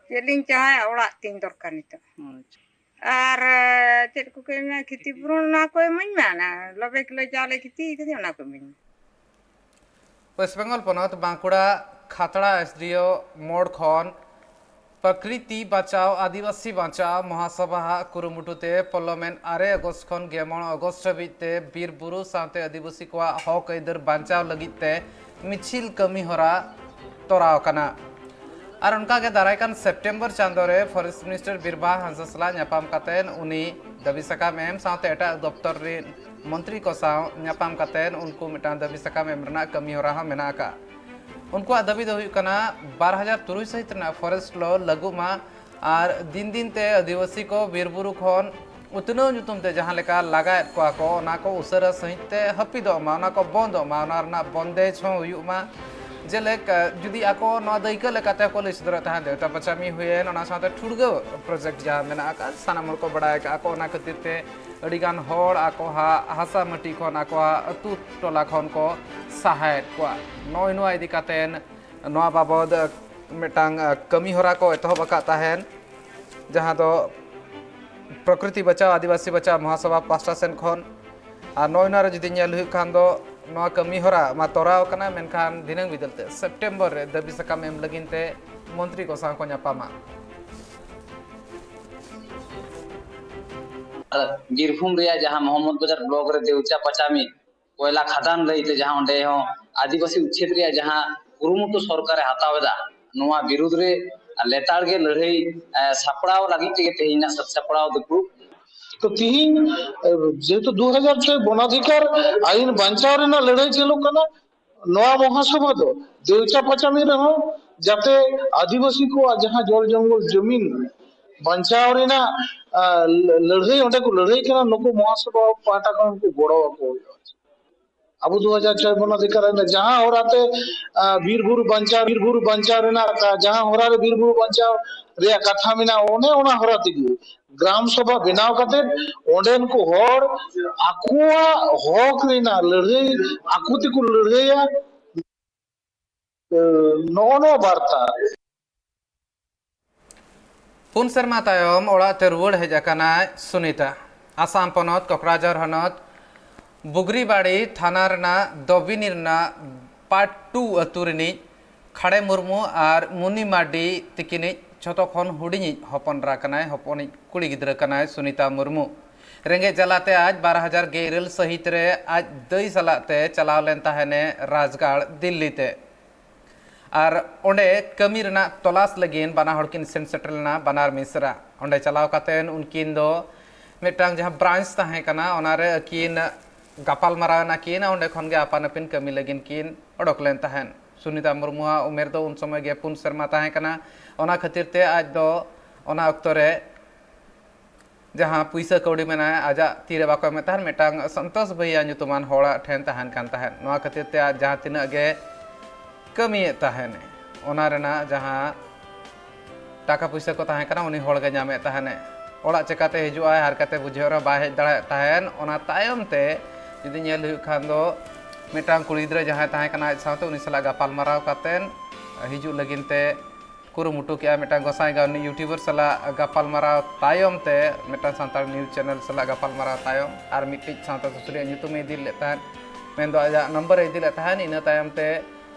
ᱪᱮᱫ ᱞᱤᱧ ᱪᱟᱦᱟᱭᱟ, ᱚᱲᱟᱜ ᱛᱤᱧ ᱫᱚᱨᱠᱟᱨ ᱱᱤᱛᱚᱜ᱾ ᱦᱩᱸ, ᱟᱪᱪᱷᱟ᱾ ᱟᱨ, ᱮ, ᱪᱮᱫ ᱠᱚᱠᱚ ᱮᱢᱟ, ᱠᱷᱤᱛᱤ ᱯᱩᱨᱚᱱ ᱚᱱᱟ ᱠᱚ ᱤᱢᱟᱹᱧ ᱢᱮ, ᱚᱱᱟ ᱞᱚᱵᱮ ᱠᱤᱞᱳ ᱪᱟᱣᱞᱮ ᱠᱷᱤᱛᱤ ᱠᱟᱹᱫᱟᱹᱧ, ᱚᱱᱟ ᱠᱚ ᱤᱢᱟᱹᱧ ᱢᱮ᱾ ᱳᱭᱮᱥᱴ ᱵᱮᱝᱜᱚᱞ ᱯᱚᱱᱚᱛ ᱵᱟᱸᱠᱩᱲᱟ ᱠᱷᱟᱛᱲᱟ ᱮᱥᱰᱤᱳ ᱢᱳᱲ ᱠᱷᱚᱱ ᱯᱨᱚᱠᱨᱤᱛᱤ ᱵᱟᱧᱪᱟᱣ ᱟᱹᱫᱤᱵᱟᱹᱥᱤ ᱵᱟᱧᱪᱟᱣ ᱢᱚᱦᱟᱥᱚᱵᱷᱟ ᱦᱟᱜ ᱠᱩᱨᱩᱢᱩᱴᱩ ᱛᱮ ᱯᱟᱨᱞᱟᱢᱮᱱᱴ ᱟᱨᱮ ᱟᱜᱚᱥᱴ ᱠᱷᱚᱱ ᱜᱮᱞ ᱢᱚᱬᱮ ᱟᱜᱚᱥᱴ ᱦᱟᱹᱵᱤᱡ ᱛᱮ ᱵᱤᱨ ᱵᱩᱨᱩ ᱥᱟᱶᱛᱮ ᱟᱹᱫᱤᱵᱟᱹᱥᱤ ᱠᱚᱣᱟᱜ ᱦᱚᱠ ᱟᱹᱭᱫᱟᱹᱨ ᱵᱟᱧᱪᱟᱣ ᱞᱟᱹᱜᱤᱫ ᱛᱮ ᱢᱤᱪᱷᱤᱞ ᱠᱟᱹᱢᱤ ᱦᱚᱨᱟ ᱛᱚᱨᱟᱣ ᱟᱠᱟᱱᱟ᱾ ᱟᱨ ᱚᱱᱠᱟ ᱜᱮ ᱫᱟᱨᱟᱭ ᱠᱟᱱ ᱥᱮᱯᱴᱮᱢᱵᱚᱨ ᱪᱟᱸᱫᱳ ᱨᱮ ᱯᱷᱚᱨᱮᱥᱴ ᱢᱤᱱᱤᱥᱴᱟᱨ ᱵᱤᱨᱵᱟᱦᱟ ᱦᱟᱸᱥᱫᱟ ᱥᱟᱞᱟᱜ ᱧᱟᱯᱟᱢ ᱠᱟᱛᱮ ᱩᱱᱤ ᱫᱟᱹᱵᱤ ᱥᱟᱠᱟᱢ ᱮᱢ ᱥᱟᱶᱛᱮ ᱮᱴᱟᱜ ᱫᱚᱯᱛᱚᱨ ᱨᱤᱱ ᱢᱚᱱᱛᱨᱤ ᱠᱚ ᱥᱟᱶ ᱧᱟᱯᱟᱢ ᱠᱟᱛᱮ ᱩᱱᱠᱩ ᱢᱤᱫᱴᱟᱝ ᱫᱟᱹᱵᱤ ᱥᱟᱠᱟᱢ ᱮᱢ ᱨᱮᱱᱟᱜ ᱠᱟᱹᱢᱤ ᱦᱚᱨᱟ ᱦᱚᱸ ᱢᱮᱱᱟᱜ ᱟᱠᱟᱫᱼᱟ᱾ ᱩᱱᱠᱩᱣᱟᱜ ᱫᱟᱹᱵᱤ ᱫᱚ ᱦᱩᱭᱩᱜ ᱠᱟᱱᱟ, ᱵᱟᱨ ᱦᱟᱡᱟᱨ ᱛᱩᱨᱩᱭ ᱥᱟᱹᱦᱤᱛ ᱨᱮᱱᱟᱜ ᱯᱷᱚᱨᱮᱥᱴ ᱞᱚ ᱞᱟᱹᱜᱩᱜ ᱢᱟ ᱟᱨ ᱫᱤᱱ ᱫᱤᱱ ᱛᱮ ᱟᱹᱫᱤᱵᱟᱹᱥᱤ ᱠᱚ ᱵᱤᱨ ᱵᱩᱨᱩ ᱠᱷᱚᱱ ᱩᱛᱱᱟᱹᱣ ᱧᱩᱛᱩᱢ ᱛᱮ ᱡᱟᱦᱟᱸ ᱞᱮᱠᱟ ᱞᱟᱜᱟᱭᱮᱫ ᱠᱚᱣᱟ ᱠᱚ, ᱚᱱᱟ ᱠᱚ ᱩᱥᱟᱹᱨᱟ ᱥᱟᱺᱦᱤᱡ ᱛᱮ ᱦᱟᱹᱯᱤᱫᱚᱜ ᱢᱟ, ᱚᱱᱟ ᱠᱚ ᱵᱚᱱᱫᱚᱜ ᱢᱟ, ᱚᱱᱟ ᱨᱮᱱᱟᱜ ᱵᱚᱱᱫᱮᱡᱽ ᱦᱚᱸ ᱦᱩᱭᱩᱜ ᱢᱟ᱾ ᱡᱮᱞᱮᱠᱟ, ᱡᱩᱫᱤ ᱟᱠᱚ ᱱᱚᱣᱟ ᱫᱟᱹᱭᱠᱟᱹ ᱞᱮᱠᱟᱛᱮ ᱠᱚ ᱞᱟᱹᱭ ᱥᱚᱫᱚᱨᱮᱫ ᱛᱟᱦᱮᱸᱫ, ᱫᱮᱣᱛᱟ ᱯᱟᱪᱟᱢᱤ ᱦᱩᱭᱮᱱ, ᱚᱱᱟ ᱥᱟᱶᱛᱮ ᱴᱷᱩᱲᱜᱟᱹᱣ ᱯᱨᱚᱡᱮᱠᱴ ᱡᱟᱦᱟᱸ ᱢᱮᱱᱟᱜ ᱟᱠᱟᱫ, ᱥᱟᱱᱟᱢ ᱦᱚᱲ ᱠᱚ ᱵᱟᱲᱟᱭ ᱟᱠᱟᱫ ᱠᱚ, ᱚᱱᱟ ᱠᱷᱟᱹᱛᱤᱨ ᱛᱮ ᱟᱹᱰᱤᱜᱟᱱ ᱦᱚᱲ ᱟᱠᱚᱣᱟᱜ ᱦᱟᱥᱟ ᱢᱟᱹᱴᱤ ᱠᱷᱚᱱ ᱟᱠᱚᱣᱟᱜ ᱟᱹᱛᱩ ᱴᱚᱞᱟ ᱠᱷᱚᱱ ᱠᱚ ᱥᱟᱦᱟᱭᱮᱫ ᱠᱚᱣᱟ᱾ ᱱᱚᱜᱼᱚᱭ ᱱᱚᱣᱟ ᱤᱫᱤ ᱠᱟᱛᱮ ᱱᱚᱣᱟ ᱵᱟᱵᱚᱫ ᱢᱤᱫᱴᱟᱝ ᱠᱟᱹᱢᱤ ᱦᱚᱨᱟ ᱠᱚ ᱮᱛᱚᱦᱚᱵ ᱟᱠᱟᱫ ᱛᱟᱦᱮᱱ, ᱡᱟᱦᱟᱸ ᱫᱚ ᱯᱨᱚᱠᱨᱤᱛᱤ ᱵᱟᱪᱟᱣ ᱟᱹᱫᱤᱵᱟᱹᱥᱤ ᱵᱟᱪᱟᱣ ᱢᱚᱦᱟᱥᱚᱵᱷᱟ ᱯᱟᱦᱴᱟ ᱥᱮᱱ ᱠᱷᱚᱱ᱾ ᱟᱨ ᱱᱚᱜᱼᱚᱭ ᱱᱚᱣᱟ ᱨᱮ ᱡᱩᱫᱤ ᱧᱮᱞ ᱦᱩᱭᱩᱜ ᱠᱷᱟᱱ ᱫᱚ, ᱱᱚᱣᱟ ᱠᱟᱹᱢᱤ ᱦᱚᱨᱟ ᱢᱟ ᱛᱚᱨᱟᱣ ᱟᱠᱟᱱᱟ, ᱢᱮᱱᱠᱷᱟᱱ ᱫᱷᱤᱱᱟᱹᱝ ᱵᱤᱫᱟᱹᱞ ᱛᱮ ᱥᱮᱯᱴᱮᱢᱵᱚᱨ ᱨᱮ ᱫᱟᱹᱵᱤ ᱥᱟᱠᱟᱢ ᱮᱢ ᱞᱟᱹᱜᱤᱫ ᱛᱮ ᱢᱚᱱᱛᱨᱤ ᱠᱚ ᱥᱟᱶ ᱠᱚ ᱧᱟᱯᱟᱢᱟ᱾ ᱵᱤᱨᱵᱷᱩᱢ ᱨᱮᱭᱟᱜ ᱡᱟᱦᱟᱸ ᱢᱚᱦᱚᱢᱢᱚᱫᱽ ᱵᱟᱡᱟᱨ ᱵᱞᱚᱠ ᱨᱮ ᱫᱮᱣᱪᱟ ᱯᱟᱪᱟᱢᱤ ᱠᱚᱭᱞᱟ ᱠᱷᱟᱫᱟᱱ ᱞᱟᱹᱭᱛᱮ ᱡᱟᱦᱟᱸ ᱚᱸᱰᱮ ᱦᱚᱸ ᱟᱹᱫᱤᱵᱟᱹᱥᱤ ᱩᱪᱷᱮᱫ ᱨᱮᱭᱟᱜ ᱡᱟᱦᱟᱸ ᱠᱩᱨᱩᱢᱩᱴᱩ ᱥᱚᱨᱠᱟᱨᱮ ᱦᱟᱛᱟᱣ ᱮᱫᱟ, ᱱᱚᱣᱟ ᱵᱤᱨᱩᱫᱽ ᱨᱮ ᱞᱮᱛᱟᱲ ᱜᱮ ᱞᱟᱹᱲᱦᱟᱹᱭ, ᱮ, ᱥᱟᱯᱲᱟᱣ ᱞᱟᱹᱜᱤᱫ ᱛᱮᱜᱮ ᱛᱮᱦᱮᱧ ᱨᱮᱱᱟᱜ ᱥᱟᱹᱛ ᱥᱟᱯᱲᱟᱣ ᱫᱩᱯᱲᱩᱵ᱾ ᱛᱚ ᱛᱤᱦᱤᱧ, ᱮ, ᱡᱮᱦᱮᱛᱩ ᱫᱩ ᱦᱟᱡᱟᱨ ᱪᱷᱚᱭ ᱵᱚᱱᱟᱫᱷᱤᱠᱟᱨ ᱟᱭᱤᱱ ᱵᱟᱧᱪᱟᱣ ᱨᱮᱱᱟᱜ ᱞᱟᱹᱲᱦᱟᱹᱭ ᱪᱟᱹᱞᱩᱜ ᱠᱟᱱᱟ, ᱱᱚᱣᱟ ᱢᱚᱦᱟᱥᱚᱵᱷᱟ ᱫᱚ ᱫᱮᱣᱪᱟ ᱯᱟᱪᱟᱢᱤ ᱨᱮᱦᱚᱸ ᱡᱟᱛᱮ ᱟᱹᱫᱤᱵᱟᱹᱥᱤ ᱠᱚᱣᱟᱜ ᱡᱟᱦᱟᱸ ᱡᱚᱞ ᱡᱚᱝᱜᱚᱞ ᱡᱚᱢᱤᱱ ᱵᱟᱧᱪᱟᱣ ᱨᱮᱱᱟᱜ, ᱟ, ᱞᱟᱹᱲᱦᱟᱹᱭ ᱚᱸᱰᱮ ᱠᱚ ᱞᱟᱹᱲᱦᱟᱹᱭ ᱠᱟᱱᱟ, ᱱᱩᱠᱩ ᱢᱚᱦᱟᱥᱚᱵᱷᱟ ᱯᱟᱦᱴᱟ ᱠᱷᱚᱱ ᱩᱱᱠᱩ ᱜᱚᱲᱚ ᱟᱠᱚ ᱦᱩᱭᱩᱜᱼᱟ᱾ ᱟᱵᱚ ᱫᱩ ᱦᱟᱡᱟᱨ ᱪᱷᱚᱭ ᱵᱚᱱᱟᱫᱷᱤᱠᱟᱨ ᱨᱮ ᱡᱟᱦᱟᱸ ᱦᱚᱨᱟᱛᱮ, ᱟ, ᱵᱤᱨ ᱵᱩᱨᱩ ᱵᱟᱧᱪᱟᱣ, ᱵᱤᱨ ᱵᱩᱨᱩ ᱵᱟᱧᱪᱟᱣ ᱨᱮᱱᱟᱜ ᱠᱟᱛᱷᱟ, ᱡᱟᱦᱟᱸ ᱦᱚᱨᱟ ᱨᱮ ᱵᱤᱨ ᱵᱩᱨᱩ ᱵᱟᱧᱪᱟᱣ ᱨᱮᱭᱟᱜ ᱠᱟᱛᱷᱟ ᱢᱮᱱᱟᱜᱼᱟ, ᱚᱱᱮ ᱚᱱᱟ ᱦᱚᱨᱟ ᱛᱮᱜᱮ ᱜᱨᱟᱢ ᱥᱚᱵᱷᱟ ᱵᱮᱱᱟᱣ ᱠᱟᱛᱮ ᱚᱸᱰᱮᱱ ᱠᱚ ᱦᱚᱲ ᱟᱠᱚᱣᱟᱜ ᱦᱚᱠ ᱨᱮᱱᱟᱜ ᱞᱟᱹᱲᱦᱟᱹᱭ ᱟᱠᱚ ᱛᱮᱠᱚ ᱞᱟᱹᱲᱦᱟᱹᱭᱟ᱾ ᱱᱚᱜᱼᱚ ᱱᱚᱣᱟ ᱵᱟᱨᱛᱟ᱾ ᱯᱩᱱ ᱥᱮᱨᱢᱟ ᱛᱟᱭᱚᱢ ᱚᱲᱟᱜ ᱛᱮ ᱨᱩᱣᱟᱹᱲ ᱦᱮᱡ ᱟᱠᱟᱱᱟᱭ ᱥᱩᱱᱤᱛᱟ᱾ ᱟᱥᱟᱢ ᱯᱚᱱᱚᱛ ᱠᱚᱠᱲᱟᱡᱷᱚᱨ ᱦᱚᱱᱚᱛ ᱵᱩᱜᱽᱨᱤᱵᱟᱲᱤ ᱛᱷᱟᱱᱟ ᱨᱮᱱᱟᱜ ᱫᱚᱵᱤᱱᱤ ᱨᱮᱱᱟᱜ ᱯᱟᱴ ᱴᱩ ᱟᱹᱛᱩ ᱨᱤᱱᱤᱡ ᱠᱷᱟᱲᱮ ᱢᱩᱨᱢᱩ ᱟᱨ ᱢᱩᱱᱤ ᱢᱟᱨᱰᱤ ᱛᱤᱠᱤᱱᱤᱡ ᱡᱷᱚᱛᱚ ᱠᱷᱚᱱ ᱦᱩᱰᱤᱧᱤᱡ ᱦᱚᱯᱚᱱ ᱮᱨᱟ ᱠᱟᱱᱟᱭ, ᱦᱚᱯᱚᱱᱤᱡ ᱠᱩᱲᱤ ᱜᱤᱫᱽᱨᱟᱹ ᱠᱟᱱᱟᱭ ᱥᱩᱱᱤᱛᱟ ᱢᱩᱨᱢᱩ᱾ ᱨᱮᱸᱜᱮᱡ ᱡᱟᱞᱟᱛᱮ ᱟᱡ ᱵᱟᱨ ᱦᱟᱡᱟᱨ ᱜᱮᱞ ᱤᱨᱟᱹᱞ ᱥᱟᱹᱦᱤᱛ ᱨᱮ ᱟᱡ ᱫᱟᱹᱭ ᱥᱟᱞᱟᱜ ᱛᱮ ᱪᱟᱞᱟᱣ ᱞᱮᱱ ᱛᱟᱦᱮᱱᱮ ᱨᱟᱡᱽᱜᱟᱲ ᱫᱤᱞᱞᱤ ᱛᱮ᱾ ᱟᱨ ᱚᱸᱰᱮ ᱠᱟᱹᱢᱤ ᱨᱮᱱᱟᱜ ᱛᱚᱞᱟᱥ ᱞᱟᱹᱜᱤᱫ ᱵᱟᱱᱟ ᱦᱚᱲ ᱠᱤᱱ ᱥᱮᱱ ᱥᱮᱴᱮᱨ ᱞᱮᱱᱟ, ᱵᱟᱱᱟᱨ ᱢᱤᱥᱨᱟ᱾ ᱚᱸᱰᱮ ᱪᱟᱞᱟᱣ ᱠᱟᱛᱮ ᱩᱱᱠᱤᱱ ᱫᱚ ᱢᱤᱫᱴᱟᱝ ᱡᱟᱦᱟᱸ ᱵᱨᱟᱧᱪ ᱛᱟᱦᱮᱸ ᱠᱟᱱᱟ, ᱚᱱᱟᱨᱮ ᱟᱹᱠᱤᱱ ᱜᱟᱯᱟᱞ ᱢᱟᱨᱟᱣ ᱮᱱᱟ ᱠᱤᱱ, ᱚᱸᱰᱮ ᱠᱷᱚᱱ ᱜᱮ ᱟᱯᱟᱱ ᱟᱹᱯᱤᱱ ᱠᱟᱹᱢᱤ ᱞᱟᱹᱜᱤᱫ ᱠᱤᱱ ᱚᱰᱚᱠ ᱞᱮᱱ ᱛᱟᱦᱮᱸᱫ᱾ ᱥᱩᱱᱤᱛᱟ ᱢᱩᱨᱢᱩᱣᱟᱜ ᱩᱢᱮᱨ ᱫᱚ ᱩᱱ ᱥᱚᱢᱚᱭ ᱜᱮ ᱯᱩᱱ ᱥᱮᱨᱢᱟ ᱛᱟᱦᱮᱸ ᱠᱟᱱᱟ᱾ ᱚᱱᱟ ᱠᱷᱟᱹᱛᱤᱨ ᱛᱮ ᱟᱡ ᱫᱚ ᱚᱱᱟ ᱚᱠᱛᱚ ᱨᱮ ᱡᱟᱦᱟᱸ ᱯᱩᱭᱥᱟᱹ ᱠᱟᱹᱣᱰᱤ ᱢᱮᱱᱟᱜᱼᱟ, ᱟᱡᱟᱜ ᱛᱤᱨᱮ ᱵᱟᱠᱚ ᱮᱢᱮᱫ ᱛᱟᱦᱮᱸᱫ, ᱢᱤᱫᱴᱟᱝ ᱥᱚᱱᱛᱳᱥ ᱵᱷᱟᱹᱭᱭᱟ ᱧᱩᱛᱩᱢᱟᱱ ᱦᱚᱲᱟᱜ ᱴᱷᱮᱱ ᱛᱟᱦᱮᱱ ᱠᱟᱱ ᱛᱟᱦᱮᱸᱫ᱾ ᱱᱚᱣᱟ ᱠᱷᱟᱹᱛᱤᱨ ᱛᱮ ᱟᱡ ᱡᱟᱦᱟᱸ ᱛᱤᱱᱟᱹᱜ ᱜᱮ ᱠᱟᱹᱢᱤᱭᱮᱫ ᱛᱟᱦᱮᱱ, ᱚᱱᱟ ᱨᱮᱱᱟᱜ ᱡᱟᱦᱟᱸ ᱴᱟᱠᱟ ᱯᱩᱭᱥᱟᱹ ᱠᱚ ᱛᱟᱦᱮᱸ ᱠᱟᱱᱟ, ᱩᱱᱤ ᱦᱚᱲ ᱜᱮ ᱧᱟᱢᱮᱫ ᱛᱟᱦᱮᱱᱮ᱾ ᱚᱲᱟᱜ ᱪᱮᱠᱟᱛᱮ ᱦᱤᱡᱩᱜᱼᱟᱭ, ᱦᱟᱨᱠᱟᱛᱮ ᱵᱩᱡᱷᱟᱹᱣ ᱨᱮᱦᱚᱸ ᱵᱟᱭ ᱦᱮᱡ ᱫᱟᱲᱮᱭᱟᱜ ᱛᱟᱦᱮᱸᱱ᱾ ᱚᱱᱟ ᱛᱟᱭᱚᱢ ᱛᱮ ᱡᱩᱫᱤ ᱧᱮᱞ ᱦᱩᱭᱩᱜ ᱠᱷᱟᱱ ᱫᱚ, ᱢᱤᱫᱴᱟᱝ ᱠᱩᱲᱤ ᱜᱤᱫᱽᱨᱟᱹ ᱡᱟᱦᱟᱸᱭ ᱛᱟᱦᱮᱸ ᱠᱟᱱᱟ ᱟᱡ ᱥᱟᱶᱛᱮ, ᱩᱱᱤ ᱥᱟᱞᱟᱜ ᱜᱟᱯᱟᱞ ᱢᱟᱨᱟᱣ ᱠᱟᱛᱮᱱ ᱦᱤᱡᱩᱜ ᱞᱟᱹᱜᱤᱫ ᱛᱮ ᱠᱩᱨᱩᱢᱩᱴᱩ ᱠᱮᱜᱼᱟ᱾ ᱢᱤᱫᱴᱟᱝ ᱜᱚᱸᱥᱟᱭ ᱜᱟᱶ ᱨᱤᱱᱤᱡ YouTuber ᱥᱟᱞᱟᱜ ᱜᱟᱯᱟᱞ ᱢᱟᱨᱟᱣ ᱛᱟᱭᱚᱢ ᱛᱮ, ᱢᱤᱫᱴᱟᱝ ᱥᱟᱱᱛᱟᱲ news channel ᱥᱟᱞᱟᱜ ᱜᱟᱯᱟᱞ ᱢᱟᱨᱟᱣ ᱛᱟᱭᱚᱢ, ᱟᱨ ᱢᱤᱫᱴᱤᱡ ᱥᱟᱶᱛᱟ ᱥᱩᱥᱟᱹᱨᱤᱭᱟᱹ ᱧᱩᱛᱩᱢᱮ ᱤᱫᱤ ᱞᱮᱫ ᱛᱟᱦᱮᱸᱫ, ᱢᱮᱱᱫᱚ ᱟᱡᱟᱜ ᱱᱚᱢᱵᱚᱨᱮ ᱤᱫᱤ ᱞᱮᱫ ᱛᱟᱦᱮᱸᱫ᱾ ᱤᱱᱟᱹ ᱛᱟᱭᱚᱢ ᱛᱮ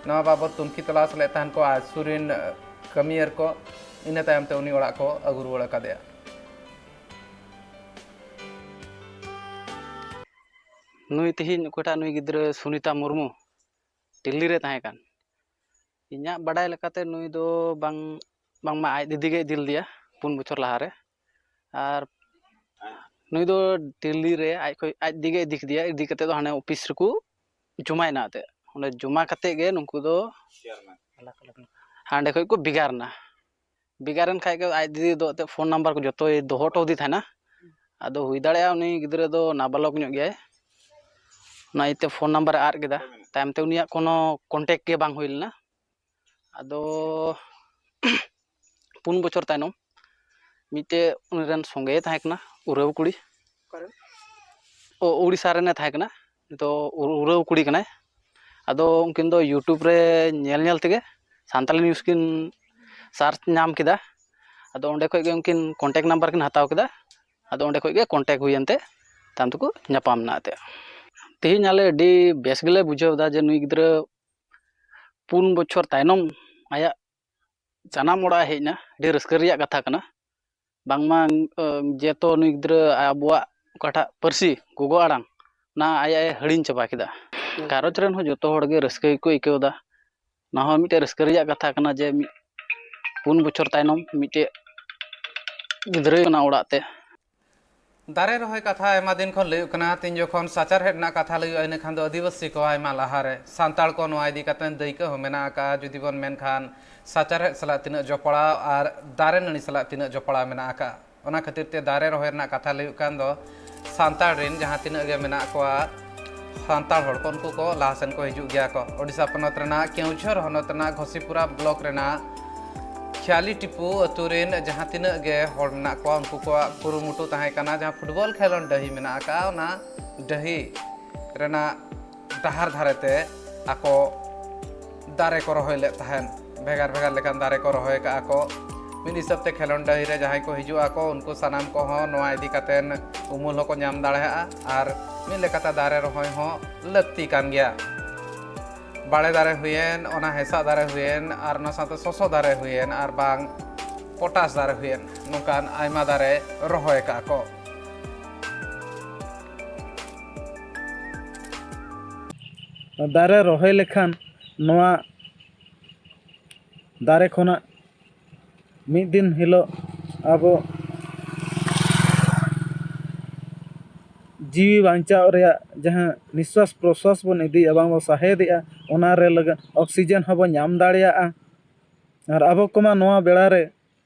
ᱱᱚᱣᱟ ᱵᱟᱵᱚᱫ ᱛᱩᱱᱠᱷᱤ ᱛᱚᱞᱟᱥ ᱞᱮᱫ ᱛᱟᱦᱮᱸᱫ ᱠᱚ ᱟᱡ ᱥᱩᱨ ᱨᱤᱱ, ᱟᱹ, ᱠᱟᱹᱢᱤᱭᱟᱹᱨ ᱠᱚ᱾ ᱤᱱᱟᱹ ᱛᱟᱭᱚᱢ ᱛᱮ ᱩᱱᱤ ᱚᱲᱟᱜ ᱠᱚ ᱟᱹᱜᱩ ᱨᱩᱣᱟᱹᱲ ᱟᱠᱟᱫᱮᱭᱟ᱾ ᱱᱩᱭ ᱛᱮᱦᱮᱧ ᱚᱠᱚᱭᱴᱟᱜ ᱱᱩᱭ ᱜᱤᱫᱽᱨᱟᱹ ᱥᱩᱱᱤᱛᱟ ᱢᱩᱨᱢᱩ ᱫᱤᱞᱞᱤ ᱨᱮ ᱛᱟᱦᱮᱸ ᱠᱟᱱ, ᱤᱧᱟᱹᱜ ᱵᱟᱰᱟᱭ ᱞᱮᱠᱟᱛᱮ ᱱᱩᱭ ᱫᱚ ᱵᱟᱝ, ᱵᱟᱝᱢᱟ ᱟᱡ ᱫᱤᱫᱤ ᱜᱮ ᱤᱫᱤ ᱞᱮᱫᱮᱭᱟ ᱯᱩᱱ ᱵᱚᱪᱷᱚᱨ ᱞᱟᱦᱟᱨᱮ᱾ ᱟᱨ ᱱᱩᱭ ᱫᱚ ᱫᱤᱞᱞᱤ ᱨᱮ ᱟᱡ ᱠᱷᱚᱡ, ᱟᱡ ᱫᱤᱫᱤ ᱜᱮ ᱤᱫᱤ ᱠᱮᱫᱮᱭᱟ᱾ ᱤᱫᱤ ᱠᱟᱛᱮ ᱫᱚ ᱦᱟᱱᱮ ᱚᱯᱷᱤᱥ ᱨᱮᱠᱚ ᱡᱚᱢᱟᱭᱮᱱᱟ ᱮᱱᱛᱮᱫ᱾ ᱚᱸᱰᱮ ᱡᱚᱢᱟ ᱠᱟᱛᱮ ᱜᱮ ᱱᱩᱠᱩ ᱫᱚ ᱦᱟᱸᱰᱮ ᱠᱷᱚᱡ ᱠᱚ ᱵᱷᱮᱜᱟᱨ ᱮᱱᱟ᱾ ᱵᱷᱮᱜᱟᱨ ᱮᱱ ᱠᱷᱟᱡ ᱜᱮ ᱟᱡ ᱫᱤᱫᱤ ᱫᱚ ᱮᱱᱛᱮᱫ ᱯᱷᱳᱱ ᱱᱟᱢᱵᱟᱨ ᱠᱚ ᱡᱚᱛᱚᱭ ᱫᱚᱦᱚ ᱦᱚᱴᱚ ᱟᱫᱮ ᱛᱟᱦᱮᱱᱟ᱾ ᱟᱫᱚ ᱦᱩᱭ ᱫᱟᱲᱮᱭᱟᱜᱼᱟ ᱩᱱᱤ ᱜᱤᱫᱽᱨᱟᱹ ᱫᱚ ᱱᱟᱵᱟᱞᱚᱠ ᱧᱚᱜ ᱜᱮᱭᱟᱭ, ᱚᱱᱟ ᱤᱭᱟᱹᱛᱮ ᱯᱷᱳᱱ ᱱᱟᱢᱵᱟᱨᱮ ᱟᱫ ᱠᱮᱫᱟ᱾ ᱛᱟᱭᱚᱢ ᱛᱮ ᱩᱱᱤᱭᱟᱜ ᱠᱳᱱᱳ ᱠᱚᱱᱴᱮᱠᱴ ᱜᱮ ᱵᱟᱝ ᱦᱩᱭ ᱞᱮᱱᱟ᱾ ᱟᱫᱚ ᱯᱩᱱ ᱵᱚᱪᱷᱚᱨ ᱛᱟᱭᱱᱚᱢ ᱢᱤᱫᱴᱮᱡ ᱩᱱᱤ ᱨᱮᱱ ᱥᱚᱸᱜᱮᱭ ᱛᱟᱦᱮᱸ ᱠᱟᱱᱟ, ᱩᱨᱟᱹᱣ ᱠᱩᱲᱤ᱾ ᱚᱠᱟᱨᱮ? ᱳ, ᱩᱲᱤᱥᱥᱟ ᱨᱮᱱᱮ ᱛᱟᱦᱮᱸ ᱠᱟᱱᱟ᱾ ᱱᱤᱛᱚᱜ ᱩᱨ-, ᱩᱨᱟᱹᱣ ᱠᱩᱲᱤ ᱠᱟᱱᱟᱭ᱾ ᱟᱫᱚ ᱩᱱᱠᱤᱱ ᱫᱚ YouTube ᱨᱮ ᱧᱮᱞ ᱧᱮᱞ ᱛᱮᱜᱮ ᱥᱟᱱᱛᱟᱞᱤ news ᱠᱤᱱ search ᱧᱟᱢ ᱠᱮᱫᱟ᱾ ᱟᱫᱚ ᱚᱸᱰᱮ ᱠᱷᱚᱡ ᱜᱮ ᱩᱱᱠᱤᱱ contact number ᱠᱤᱱ ᱦᱟᱛᱟᱣ ᱠᱮᱫᱟ᱾ ᱟᱫᱚ ᱚᱸᱰᱮ ᱠᱷᱚᱡ ᱜᱮ contact ᱦᱩᱭᱮᱱ ᱛᱮ ᱛᱟᱭᱚᱢ ᱛᱮᱠᱚ ᱧᱟᱯᱟᱢ ᱮᱱᱟ ᱮᱱᱛᱮᱫ᱾ ᱛᱮᱦᱮᱧ ᱟᱞᱮ ᱟᱹᱰᱤ ᱵᱮᱥ ᱜᱮᱞᱮ ᱵᱩᱡᱷᱟᱹᱣ ᱮᱫᱟ ᱡᱮ ᱱᱩᱭ ᱜᱤᱫᱽᱨᱟᱹ ᱯᱩᱱ ᱵᱚᱪᱷᱚᱨ ᱛᱟᱭᱱᱚᱢ ᱟᱭᱟᱜ ᱡᱟᱱᱟᱢ ᱚᱲᱟᱜ ᱮ ᱦᱮᱡ ᱮᱱᱟ᱾ ᱟᱹᱰᱤ ᱨᱟᱹᱥᱠᱟᱹ ᱨᱮᱭᱟᱜ ᱠᱟᱛᱷᱟ ᱠᱟᱱᱟ᱾ ᱵᱟᱝᱢᱟ, ᱟᱹ, ᱡᱮᱦᱮᱛᱩ ᱱᱩᱭ ᱜᱤᱫᱽᱨᱟᱹ ᱟᱵᱚᱣᱟᱜ ᱚᱠᱟᱴᱟᱜ ᱯᱟᱹᱨᱥᱤ, ᱜᱚᱜᱚ ᱟᱲᱟᱝ, ᱚᱱᱟ ᱟᱡ ᱟᱡ ᱮ ᱦᱤᱲᱤᱧ ᱪᱟᱵᱟ ᱠᱮᱫᱟ᱾ ᱜᱷᱟᱨᱚᱸᱡᱽ ᱨᱮᱱ ᱦᱚᱸ ᱡᱚᱛᱚ ᱦᱚᱲ ᱜᱮ ᱨᱟᱹᱥᱠᱟᱹ ᱜᱮᱠᱚ ᱟᱹᱭᱠᱟᱹᱣ ᱮᱫᱟ᱾ ᱚᱱᱟ ᱦᱚᱸ ᱢᱤᱫᱴᱮᱡ ᱨᱟᱹᱥᱠᱟᱹ ᱨᱮᱭᱟᱜ ᱠᱟᱛᱷᱟ ᱠᱟᱱᱟ ᱡᱮ ᱢᱤᱫ, ᱯᱩᱱ ᱵᱚᱪᱷᱚᱨ ᱛᱟᱭᱱᱚᱢ ᱢᱤᱫᱴᱮᱡ ᱜᱤᱫᱽᱨᱟᱹᱭ ᱠᱟᱱᱟ ᱚᱲᱟᱜ ᱛᱮ᱾ ᱫᱟᱨᱮ ᱨᱚᱦᱚᱭ ᱠᱟᱛᱷᱟ ᱟᱭᱢᱟ ᱫᱤᱱ ᱠᱷᱚᱱ ᱞᱟᱹᱭᱚᱜ ᱠᱟᱱᱟ᱾ ᱛᱤᱧ ᱡᱚᱠᱷᱚᱱ ᱥᱟᱪᱟᱨᱦᱮᱫ ᱨᱮᱱᱟᱜ ᱠᱟᱛᱷᱟ ᱞᱟᱹᱭᱚᱜᱼᱟ, ᱤᱱᱟᱹ ᱠᱷᱟᱱ ᱫᱚ ᱟᱹᱫᱤᱵᱟᱹᱥᱤ ᱠᱚ ᱟᱭᱢᱟ ᱞᱟᱦᱟᱨᱮ᱾ ᱥᱟᱱᱛᱟᱲ ᱠᱚ ᱱᱚᱣᱟ ᱤᱫᱤ ᱠᱟᱛᱮ ᱫᱟᱹᱭᱠᱟᱹ ᱦᱚᱸ ᱢᱮᱱᱟᱜ ᱟᱠᱟᱫᱼᱟ᱾ ᱡᱩᱫᱤ ᱵᱚᱱ ᱢᱮᱱᱠᱷᱟᱱ ᱥᱟᱪᱟᱨᱦᱮᱫ ᱥᱟᱞᱟᱜ ᱛᱤᱱᱟᱹᱜ ᱡᱚᱯᱲᱟᱣ ᱟᱨ ᱫᱟᱨᱮ ᱱᱟᱹᱲᱤ ᱥᱟᱞᱟᱜ ᱛᱤᱱᱟᱹᱜ ᱡᱚᱯᱲᱟᱣ ᱢᱮᱱᱟᱜ ᱟᱠᱟᱫᱼᱟ, ᱚᱱᱟ ᱠᱷᱟᱹᱛᱤᱨ ᱛᱮ ᱫᱟᱨᱮ ᱨᱚᱦᱚᱭ ᱨᱮᱱᱟᱜ ᱠᱟᱛᱷᱟ ᱞᱟᱹᱭᱚᱜ ᱠᱟᱱ ᱫᱚ ᱥᱟᱱᱛᱟᱲ ᱨᱮᱱ ᱡᱟᱦᱟᱸ ᱛᱤᱱᱟᱹᱜ ᱜᱮ ᱢᱮᱱᱟᱜ ᱠᱚᱣᱟ, ᱥᱟᱱᱛᱟᱲ ᱦᱚᱲ ᱠᱚ, ᱩᱱᱠᱩ ᱠᱚ ᱞᱟᱦᱟ ᱥᱮᱱ ᱠᱚ ᱦᱤᱡᱩᱜ ᱜᱮᱭᱟ ᱠᱚ᱾ ᱳᱰᱤᱥᱟ ᱯᱚᱱᱚᱛ ᱨᱮᱱᱟᱜ ᱠᱮᱣᱡᱷᱚᱨ ᱦᱚᱱᱚᱛ ᱨᱮᱱᱟᱜ ᱜᱷᱚᱥᱤᱯᱩᱨᱟ ᱵᱞᱚᱠ ᱨᱮᱱᱟᱜ ᱪᱟᱞᱤ ᱴᱤᱯᱩ ᱟᱹᱛᱩ ᱨᱮᱱ ᱡᱟᱦᱟᱸ ᱛᱤᱱᱟᱹᱜ ᱜᱮ ᱦᱚᱲ ᱢᱮᱱᱟᱜ ᱠᱚᱣᱟ, ᱩᱱᱠᱩ ᱠᱚᱣᱟᱜ ᱠᱩᱨᱩᱢᱩᱴᱩ ᱛᱟᱦᱮᱸ ᱠᱟᱱᱟ, ᱡᱟᱦᱟᱸ ᱯᱷᱩᱴᱵᱚᱞ ᱠᱷᱮᱞᱳᱱᱰ ᱰᱟᱹᱦᱤ ᱢᱮᱱᱟᱜ ᱟᱠᱟᱫᱼᱟ, ᱚᱱᱟ ᱰᱟᱹᱦᱤ ᱨᱮᱱᱟᱜ ᱰᱟᱦᱟᱨ ᱫᱷᱟᱨᱮ ᱛᱮ ᱟᱠᱚ ᱫᱟᱨᱮ ᱠᱚ ᱨᱚᱦᱚᱭ ᱞᱮᱫ ᱛᱟᱦᱮᱱ᱾ ᱵᱷᱮᱜᱟᱨ ᱵᱷᱮᱜᱟᱨ ᱞᱮᱠᱟᱱ ᱫᱟᱨᱮ ᱠᱚ ᱨᱚᱦᱚᱭ ᱟᱠᱟᱫᱼᱟ ᱠᱚ᱾ ᱢᱤᱫ ᱦᱤᱥᱟᱹᱵ ᱛᱮ ᱠᱷᱮᱞᱳᱱᱰ ᱰᱟᱹᱦᱤ ᱨᱮ ᱡᱟᱦᱟᱸᱭ ᱠᱚ ᱦᱤᱡᱩᱜ ᱟᱠᱚ, ᱩᱱᱠᱩ ᱥᱟᱱᱟᱢ ᱠᱚᱦᱚᱸ ᱱᱚᱣᱟ ᱤᱫᱤ ᱠᱟᱛᱮᱱ ᱩᱢᱩᱞ ᱦᱚᱸᱠᱚ ᱧᱟᱢ ᱫᱟᱲᱮᱭᱟᱜᱼᱟ᱾ ᱟᱨ ᱢᱤᱫ ᱞᱮᱠᱟᱛᱮ ᱫᱟᱨᱮ ᱨᱚᱦᱚᱭ ᱦᱚᱸ ᱞᱟᱹᱠᱛᱤ ᱠᱟᱱ ᱜᱮᱭᱟ᱾ ᱵᱟᱲᱮ ᱫᱟᱨᱮ ᱦᱩᱭᱮᱱ, ᱚᱱᱟ ᱦᱮᱸᱥᱟᱜ ᱫᱟᱨᱮ ᱦᱩᱭᱮᱱ, ᱟᱨ ᱚᱱᱟ ᱥᱟᱶᱛᱮ ᱥᱚᱥᱚ ᱫᱟᱨᱮ ᱦᱩᱭᱮᱱ, ᱟᱨ ᱵᱟᱝ ᱯᱚᱴᱟᱥ ᱫᱟᱨᱮ ᱦᱩᱭᱮᱱ, ᱱᱚᱝᱠᱟᱱ ᱟᱭᱢᱟ ᱫᱟᱨᱮ ᱨᱚᱦᱚᱭ ᱟᱠᱟᱫᱼᱟ ᱠᱚ᱾ ᱫᱟᱨᱮ ᱨᱚᱦᱚᱭ ᱞᱮᱠᱷᱟᱱ ᱱᱚᱣᱟ ᱫᱟᱨᱮ ᱠᱷᱚᱱᱟᱜ ᱢᱤᱫ ᱫᱤᱱ ᱦᱤᱞᱳᱜ ᱟᱵᱚ ᱡᱤᱣᱤ ᱵᱟᱧᱪᱟᱣ ᱨᱮᱭᱟᱜ ᱡᱟᱦᱟᱸ ᱱᱤᱥᱥᱟᱥ ᱯᱨᱚᱥᱥᱟᱥ ᱵᱚᱱ ᱤᱫᱤᱭᱮᱫᱼᱟ, ᱵᱟᱝ ᱵᱚᱱ ᱥᱟᱦᱮᱫᱮᱜᱼᱟ, ᱚᱱᱟ ᱨᱮ ᱞᱟᱹᱜᱤᱫ ᱚᱠᱥᱤᱡᱮᱱ ᱦᱚᱸᱵᱚᱱ ᱧᱟᱢ ᱫᱟᱲᱮᱭᱟᱜᱼᱟ᱾ ᱟᱨ ᱟᱵᱚ ᱠᱚᱢᱟ ᱱᱚᱣᱟ ᱵᱮᱲᱟ ᱨᱮ,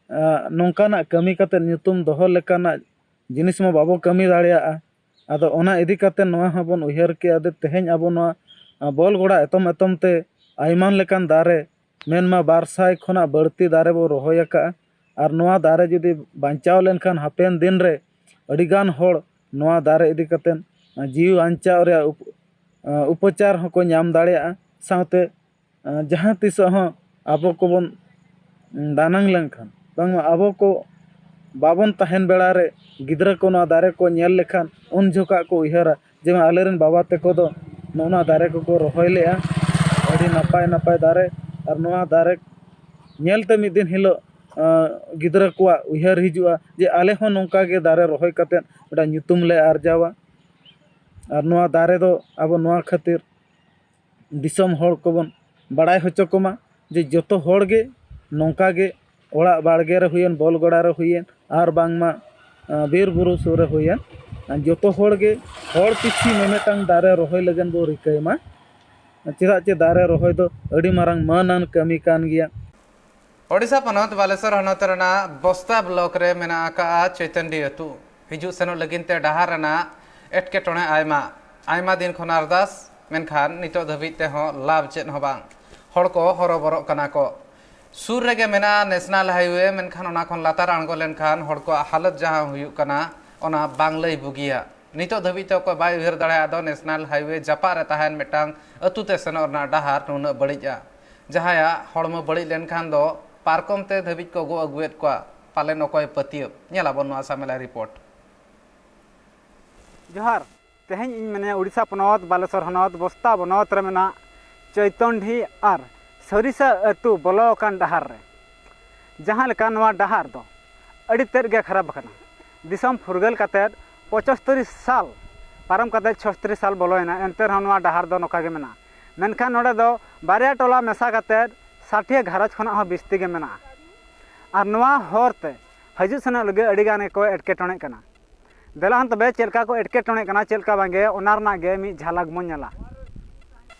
ᱟ, ᱱᱚᱝᱠᱟᱱᱟᱜ ᱠᱟᱹᱢᱤ ᱠᱟᱛᱮ ᱧᱩᱛᱩᱢ ᱫᱚᱦᱚ ᱞᱮᱠᱟᱱᱟᱜ ᱡᱤᱱᱤᱥ ᱢᱟ ᱵᱟᱵᱚ ᱠᱟᱹᱢᱤ ᱫᱟᱲᱮᱭᱟᱜᱼᱟ᱾ ᱟᱫᱚ ᱚᱱᱟ ᱤᱫᱤ ᱠᱟᱛᱮ ᱱᱚᱣᱟ ᱦᱚᱸᱵᱚᱱ ᱩᱭᱦᱟᱹᱨ ᱠᱮᱜᱼᱟ ᱡᱮ ᱛᱮᱦᱮᱧ ᱟᱵᱚ ᱱᱚᱣᱟ, ᱟ, ᱵᱚᱞ ᱜᱚᱲᱟ ᱮᱛᱚᱢ ᱮᱛᱚᱢ ᱛᱮ ᱟᱭᱢᱟ ᱞᱮᱠᱟᱱ ᱫᱟᱨᱮ, ᱢᱮᱱᱢᱟ ᱵᱟᱨ ᱥᱟᱭ ᱠᱷᱚᱱᱟᱜ ᱵᱟᱹᱲᱛᱤ ᱫᱟᱨᱮ ᱵᱚ ᱨᱚᱦᱚᱭ ᱟᱠᱟᱫᱼᱟ᱾ ᱟᱨ ᱱᱚᱣᱟ ᱫᱟᱨᱮ ᱡᱩᱫᱤ ᱵᱟᱧᱪᱟᱣ ᱞᱮᱱᱠᱷᱟᱱ ᱦᱟᱯᱮᱱ ᱫᱤᱱ ᱨᱮ ᱟᱹᱰᱤᱜᱟᱱ ᱦᱚᱲ ᱱᱚᱣᱟ ᱫᱟᱨᱮ ᱤᱫᱤ ᱠᱟᱛᱮ, ᱟ, ᱡᱤᱣᱤ ᱵᱟᱧᱪᱟᱣ ᱨᱮᱭᱟᱜ ᱩᱯ-, ᱟ, ᱩᱯᱚᱪᱟᱨ ᱦᱚᱸᱠᱚ ᱧᱟᱢ ᱫᱟᱲᱮᱭᱟᱜᱼᱟ᱾ ᱥᱟᱶᱛᱮ ᱟᱸ, ᱡᱟᱦᱟᱸ ᱛᱤᱥᱚᱜ ᱦᱚᱸ ᱟᱵᱚ ᱠᱚᱵᱚᱱ, ᱩᱸ, ᱫᱟᱱᱟᱝ ᱞᱮᱱᱠᱷᱟᱱ, ᱵᱟᱝᱢᱟ ᱟᱵᱚ ᱠᱚ ᱵᱟᱵᱚᱱ ᱛᱟᱦᱮᱱ ᱵᱮᱲᱟ ᱨᱮ ᱜᱤᱫᱽᱨᱟᱹ ᱠᱚ ᱱᱚᱣᱟ ᱫᱟᱨᱮ ᱠᱚ ᱧᱮᱞ ᱞᱮᱠᱷᱟᱱ ᱩᱱ ᱡᱚᱠᱷᱟᱜ ᱠᱚ ᱩᱭᱦᱟᱹᱨᱟ ᱡᱮ ᱟᱞᱮᱨᱮᱱ ᱵᱟᱵᱟ ᱛᱟᱠᱚ ᱫᱚ ᱱᱚᱜᱼᱚ ᱱᱚᱣᱟ ᱫᱟᱨᱮ ᱠᱚᱠᱚ ᱨᱚᱦᱚᱭ ᱞᱮᱜᱼᱟ, ᱟᱹᱰᱤ ᱱᱟᱯᱟᱭ ᱱᱟᱯᱟᱭ ᱫᱟᱨᱮ᱾ ᱟᱨ ᱱᱚᱣᱟ ᱫᱟᱨᱮ ᱧᱮᱞᱛᱮ ᱢᱤᱫ ᱫᱤᱱ ᱦᱤᱞᱳᱜ, ᱟᱸ, ᱜᱤᱫᱽᱨᱟᱹ ᱠᱚᱣᱟᱜ ᱩᱭᱦᱟᱹᱨ ᱦᱤᱡᱩᱜᱼᱟ ᱡᱮ ᱟᱞᱮ ᱦᱚᱸ ᱱᱚᱝᱠᱟ ᱜᱮ ᱫᱟᱨᱮ ᱨᱚᱦᱚᱭ ᱠᱟᱛᱮᱫ ᱢᱤᱫᱴᱟᱝ ᱧᱩᱛᱩᱢ ᱞᱮ ᱟᱨᱡᱟᱣᱟ᱾ ᱟᱨ ᱱᱚᱣᱟ ᱫᱟᱨᱮ ᱫᱚ ᱟᱵᱚ ᱱᱚᱣᱟ ᱠᱷᱟᱹᱛᱤᱨ ᱫᱤᱥᱚᱢ ᱦᱚᱲ ᱠᱚᱵᱚᱱ ᱵᱟᱲᱟᱭ ᱦᱚᱪᱚ ᱠᱚᱢᱟ ᱡᱮ ᱡᱚᱛᱚ ᱦᱚᱲ ᱜᱮ ᱱᱚᱝᱠᱟ ᱜᱮ ᱚᱲᱟᱜ ᱵᱟᱲᱜᱮ ᱨᱮ ᱦᱩᱭᱮᱱ, ᱵᱚᱞ ᱜᱚᱲᱟ ᱨᱮ ᱦᱩᱭᱮᱱ, ᱟᱨ ᱵᱟᱝᱢᱟ, ᱟᱸ, ᱵᱤᱨ ᱵᱩᱨᱩ ᱥᱩᱨ ᱨᱮ ᱦᱩᱭᱮᱱ, ᱡᱚᱛᱚ ᱦᱚᱲ ᱜᱮ ᱦᱚᱲ ᱯᱤᱪᱷᱤ ᱢᱤᱢᱤᱫᱴᱟᱝ ᱫᱟᱨᱮ ᱨᱚᱦᱚᱭ ᱞᱟᱹᱜᱤᱫ ᱵᱚ ᱨᱤᱠᱟᱹᱭ ᱢᱟ᱾ ᱪᱮᱫᱟᱜ ᱪᱮ ᱫᱟᱨᱮ ᱨᱚᱦᱚᱭ ᱫᱚ ᱟᱹᱰᱤ ᱢᱟᱨᱟᱝ ᱢᱟᱹᱱ ᱟᱱ ᱠᱟᱹᱢᱤ ᱠᱟᱱ ᱜᱮᱭᱟ᱾ ᱳᱰᱤᱥᱟ ᱯᱚᱱᱚᱛ ᱵᱟᱞᱮᱥᱚᱨ ᱦᱚᱱᱚᱛ ᱨᱮᱱᱟᱜ ᱵᱚᱥᱛᱟ ᱵᱞᱚᱠ ᱨᱮ ᱢᱮᱱᱟᱜ ᱟᱠᱟᱫᱼᱟ ᱪᱳᱭᱛᱚᱱᱰᱤ ᱟᱹᱛᱩ᱾ ᱦᱤᱡᱩᱜ ᱥᱮᱱᱚᱜ ᱞᱟᱹᱜᱤᱫ ᱛᱮ ᱰᱟᱦᱟᱨ ᱨᱮᱱᱟᱜ ᱮᱴᱠᱮᱴᱚᱬᱮ ᱟᱭᱢᱟ, ᱟᱭᱢᱟ ᱫᱤᱱ ᱠᱷᱚᱱ ᱟᱨᱫᱟᱥ, ᱢᱮᱱᱠᱷᱟᱱ ᱱᱤᱛᱚᱜ ᱫᱷᱟᱹᱵᱤᱡ ᱛᱮᱦᱚᱸ ᱞᱟᱵᱷ ᱪᱮᱫ ᱦᱚᱸ ᱵᱟᱝ᱾ ᱦᱚᱲ ᱠᱚ ᱦᱚᱨᱚᱵᱚᱨᱚᱜ ᱠᱟᱱᱟ ᱠᱚ᱾ ᱥᱩᱨ ᱨᱮᱜᱮ ᱢᱮᱱᱟᱜᱼᱟ ᱱᱮᱥᱱᱟᱞ ᱦᱟᱭᱣᱮ, ᱢᱮᱱᱠᱷᱟᱱ ᱚᱱᱟ ᱠᱷᱚᱱ ᱞᱟᱛᱟᱨ ᱟᱬᱜᱚ ᱞᱮᱱᱠᱷᱟᱱ ᱦᱚᱲ ᱠᱚᱣᱟᱜ ᱦᱟᱞᱚᱛ ᱡᱟᱦᱟᱸ ᱦᱩᱭᱩᱜ ᱠᱟᱱᱟ, ᱚᱱᱟ ᱵᱟᱝ ᱞᱟᱹᱭ ᱵᱩᱜᱤᱭᱟ᱾ ᱱᱤᱛᱚᱜ ᱫᱷᱟᱹᱵᱤᱡ ᱛᱮ ᱚᱠᱚᱭ ᱵᱟᱭ ᱩᱭᱦᱟᱹᱨ ᱫᱟᱲᱮᱭᱟᱜᱼᱟ ᱫᱚ ᱱᱮᱥᱱᱟᱞ ᱦᱟᱭᱣᱮ ᱡᱟᱯᱟᱜ ᱨᱮ ᱛᱟᱦᱮᱱ ᱢᱤᱫᱴᱟᱝ ᱟᱹᱛᱩ ᱛᱮ ᱥᱮᱱᱚᱜ ᱨᱮᱱᱟᱜ ᱰᱟᱦᱟᱨ ᱱᱩᱱᱟᱹᱜ ᱵᱟᱹᱲᱤᱡᱼᱟ᱾ ᱡᱟᱦᱟᱸᱭᱟᱜ ᱦᱚᱲᱢᱚ ᱵᱟᱹᱲᱤᱡ ᱞᱮᱱᱠᱷᱟᱱ ᱫᱚ ᱯᱟᱨᱠᱚᱢ ᱛᱮ ᱫᱷᱟᱹᱵᱤᱡ ᱠᱚ ᱜᱚᱜ ᱟᱹᱜᱩᱭᱮᱫ ᱠᱚᱣᱟ, ᱯᱟᱞᱮᱱ ᱚᱠᱚᱭ ᱯᱟᱹᱛᱭᱟᱹᱣ᱾ ᱧᱮᱞᱟᱵᱚᱱ ᱱᱚᱣᱟ ᱥᱟᱢᱮᱞᱟ ᱨᱤᱯᱳᱨᱴ᱾ ᱡᱚᱦᱟᱨ᱾ ᱛᱮᱦᱮᱧ ᱤᱧ ᱢᱮᱱᱟᱧᱟ ᱩᱲᱤᱥᱥᱟ ᱯᱚᱱᱚᱛ, ᱵᱟᱞᱮᱥᱚᱨ ᱦᱚᱱᱚᱛ, ᱵᱚᱥᱛᱟ ᱵᱚᱱᱚᱛ ᱨᱮ ᱢᱮᱱᱟᱜ ᱪᱳᱭᱛᱚᱱᱰᱤ ᱟᱨ ᱥᱚᱨᱤᱥᱟ ᱟᱹᱛᱩ ᱵᱚᱞᱚ ᱟᱠᱟᱱ ᱰᱟᱦᱟᱨ ᱨᱮ᱾ ᱡᱟᱦᱟᱸ ᱞᱮᱠᱟ ᱱᱚᱣᱟ ᱰᱟᱦᱟᱨ ᱫᱚ ᱟᱹᱰᱤ ᱛᱮᱫ ᱜᱮ ᱠᱷᱟᱨᱟᱯ ᱟᱠᱟᱱᱟ᱾ ᱫᱤᱥᱚᱢ ᱯᱷᱩᱨᱜᱟᱹᱞ ᱠᱟᱛᱮᱫ ᱯᱚᱸᱪᱟᱥᱛᱚᱨᱤ ᱥᱟᱞ ᱯᱟᱨᱚᱢ ᱠᱟᱛᱮᱫ ᱪᱷᱚᱥᱛᱨᱤ ᱥᱟᱞ ᱵᱚᱞᱚᱭᱮᱱᱟ, ᱮᱱᱛᱮ ᱨᱮᱦᱚᱸ ᱱᱚᱣᱟ ᱰᱟᱦᱟᱨ ᱫᱚ ᱱᱚᱝᱠᱟ ᱜᱮ ᱢᱮᱱᱟᱜᱼᱟ᱾ ᱢᱮᱱᱠᱷᱟᱱ ᱱᱚᱰᱮ ᱫᱚ ᱵᱟᱨᱭᱟ ᱴᱚᱞᱟ ᱢᱮᱥᱟ ᱠᱟᱛᱮᱫ ᱥᱟᱴᱷᱤᱭᱟᱹ ᱜᱷᱟᱨᱚᱸᱡᱽ ᱠᱷᱚᱱᱟᱜ ᱦᱚᱸ ᱵᱤᱥᱛᱤ ᱜᱮ ᱢᱮᱱᱟᱜᱼᱟ᱾ ᱟᱨ ᱱᱚᱣᱟ ᱦᱚᱨ ᱛᱮ ᱦᱤᱡᱩᱜ ᱥᱮᱱᱚᱜ ᱞᱟᱹᱜᱤᱫ ᱟᱹᱰᱤ ᱜᱟᱱ ᱜᱮᱠᱚ ᱮᱴᱠᱮᱴᱚᱬᱮᱜ ᱠᱟᱱᱟ᱾ ᱫᱮᱞᱟ ᱦᱟᱱ ᱛᱚᱵᱮ ᱪᱮᱫ ᱞᱮᱠᱟ ᱠᱚ ᱮᱴᱠᱮᱴᱚᱬᱮᱜ ᱠᱟᱱᱟ, ᱪᱮᱫ ᱞᱮᱠᱟ ᱵᱟᱝᱜᱮ, ᱚᱱᱟ ᱨᱮᱱᱟᱜ ᱜᱮ ᱢᱤᱫ ᱡᱷᱟᱞᱟᱠ ᱵᱚᱱ ᱧᱮᱞᱟ᱾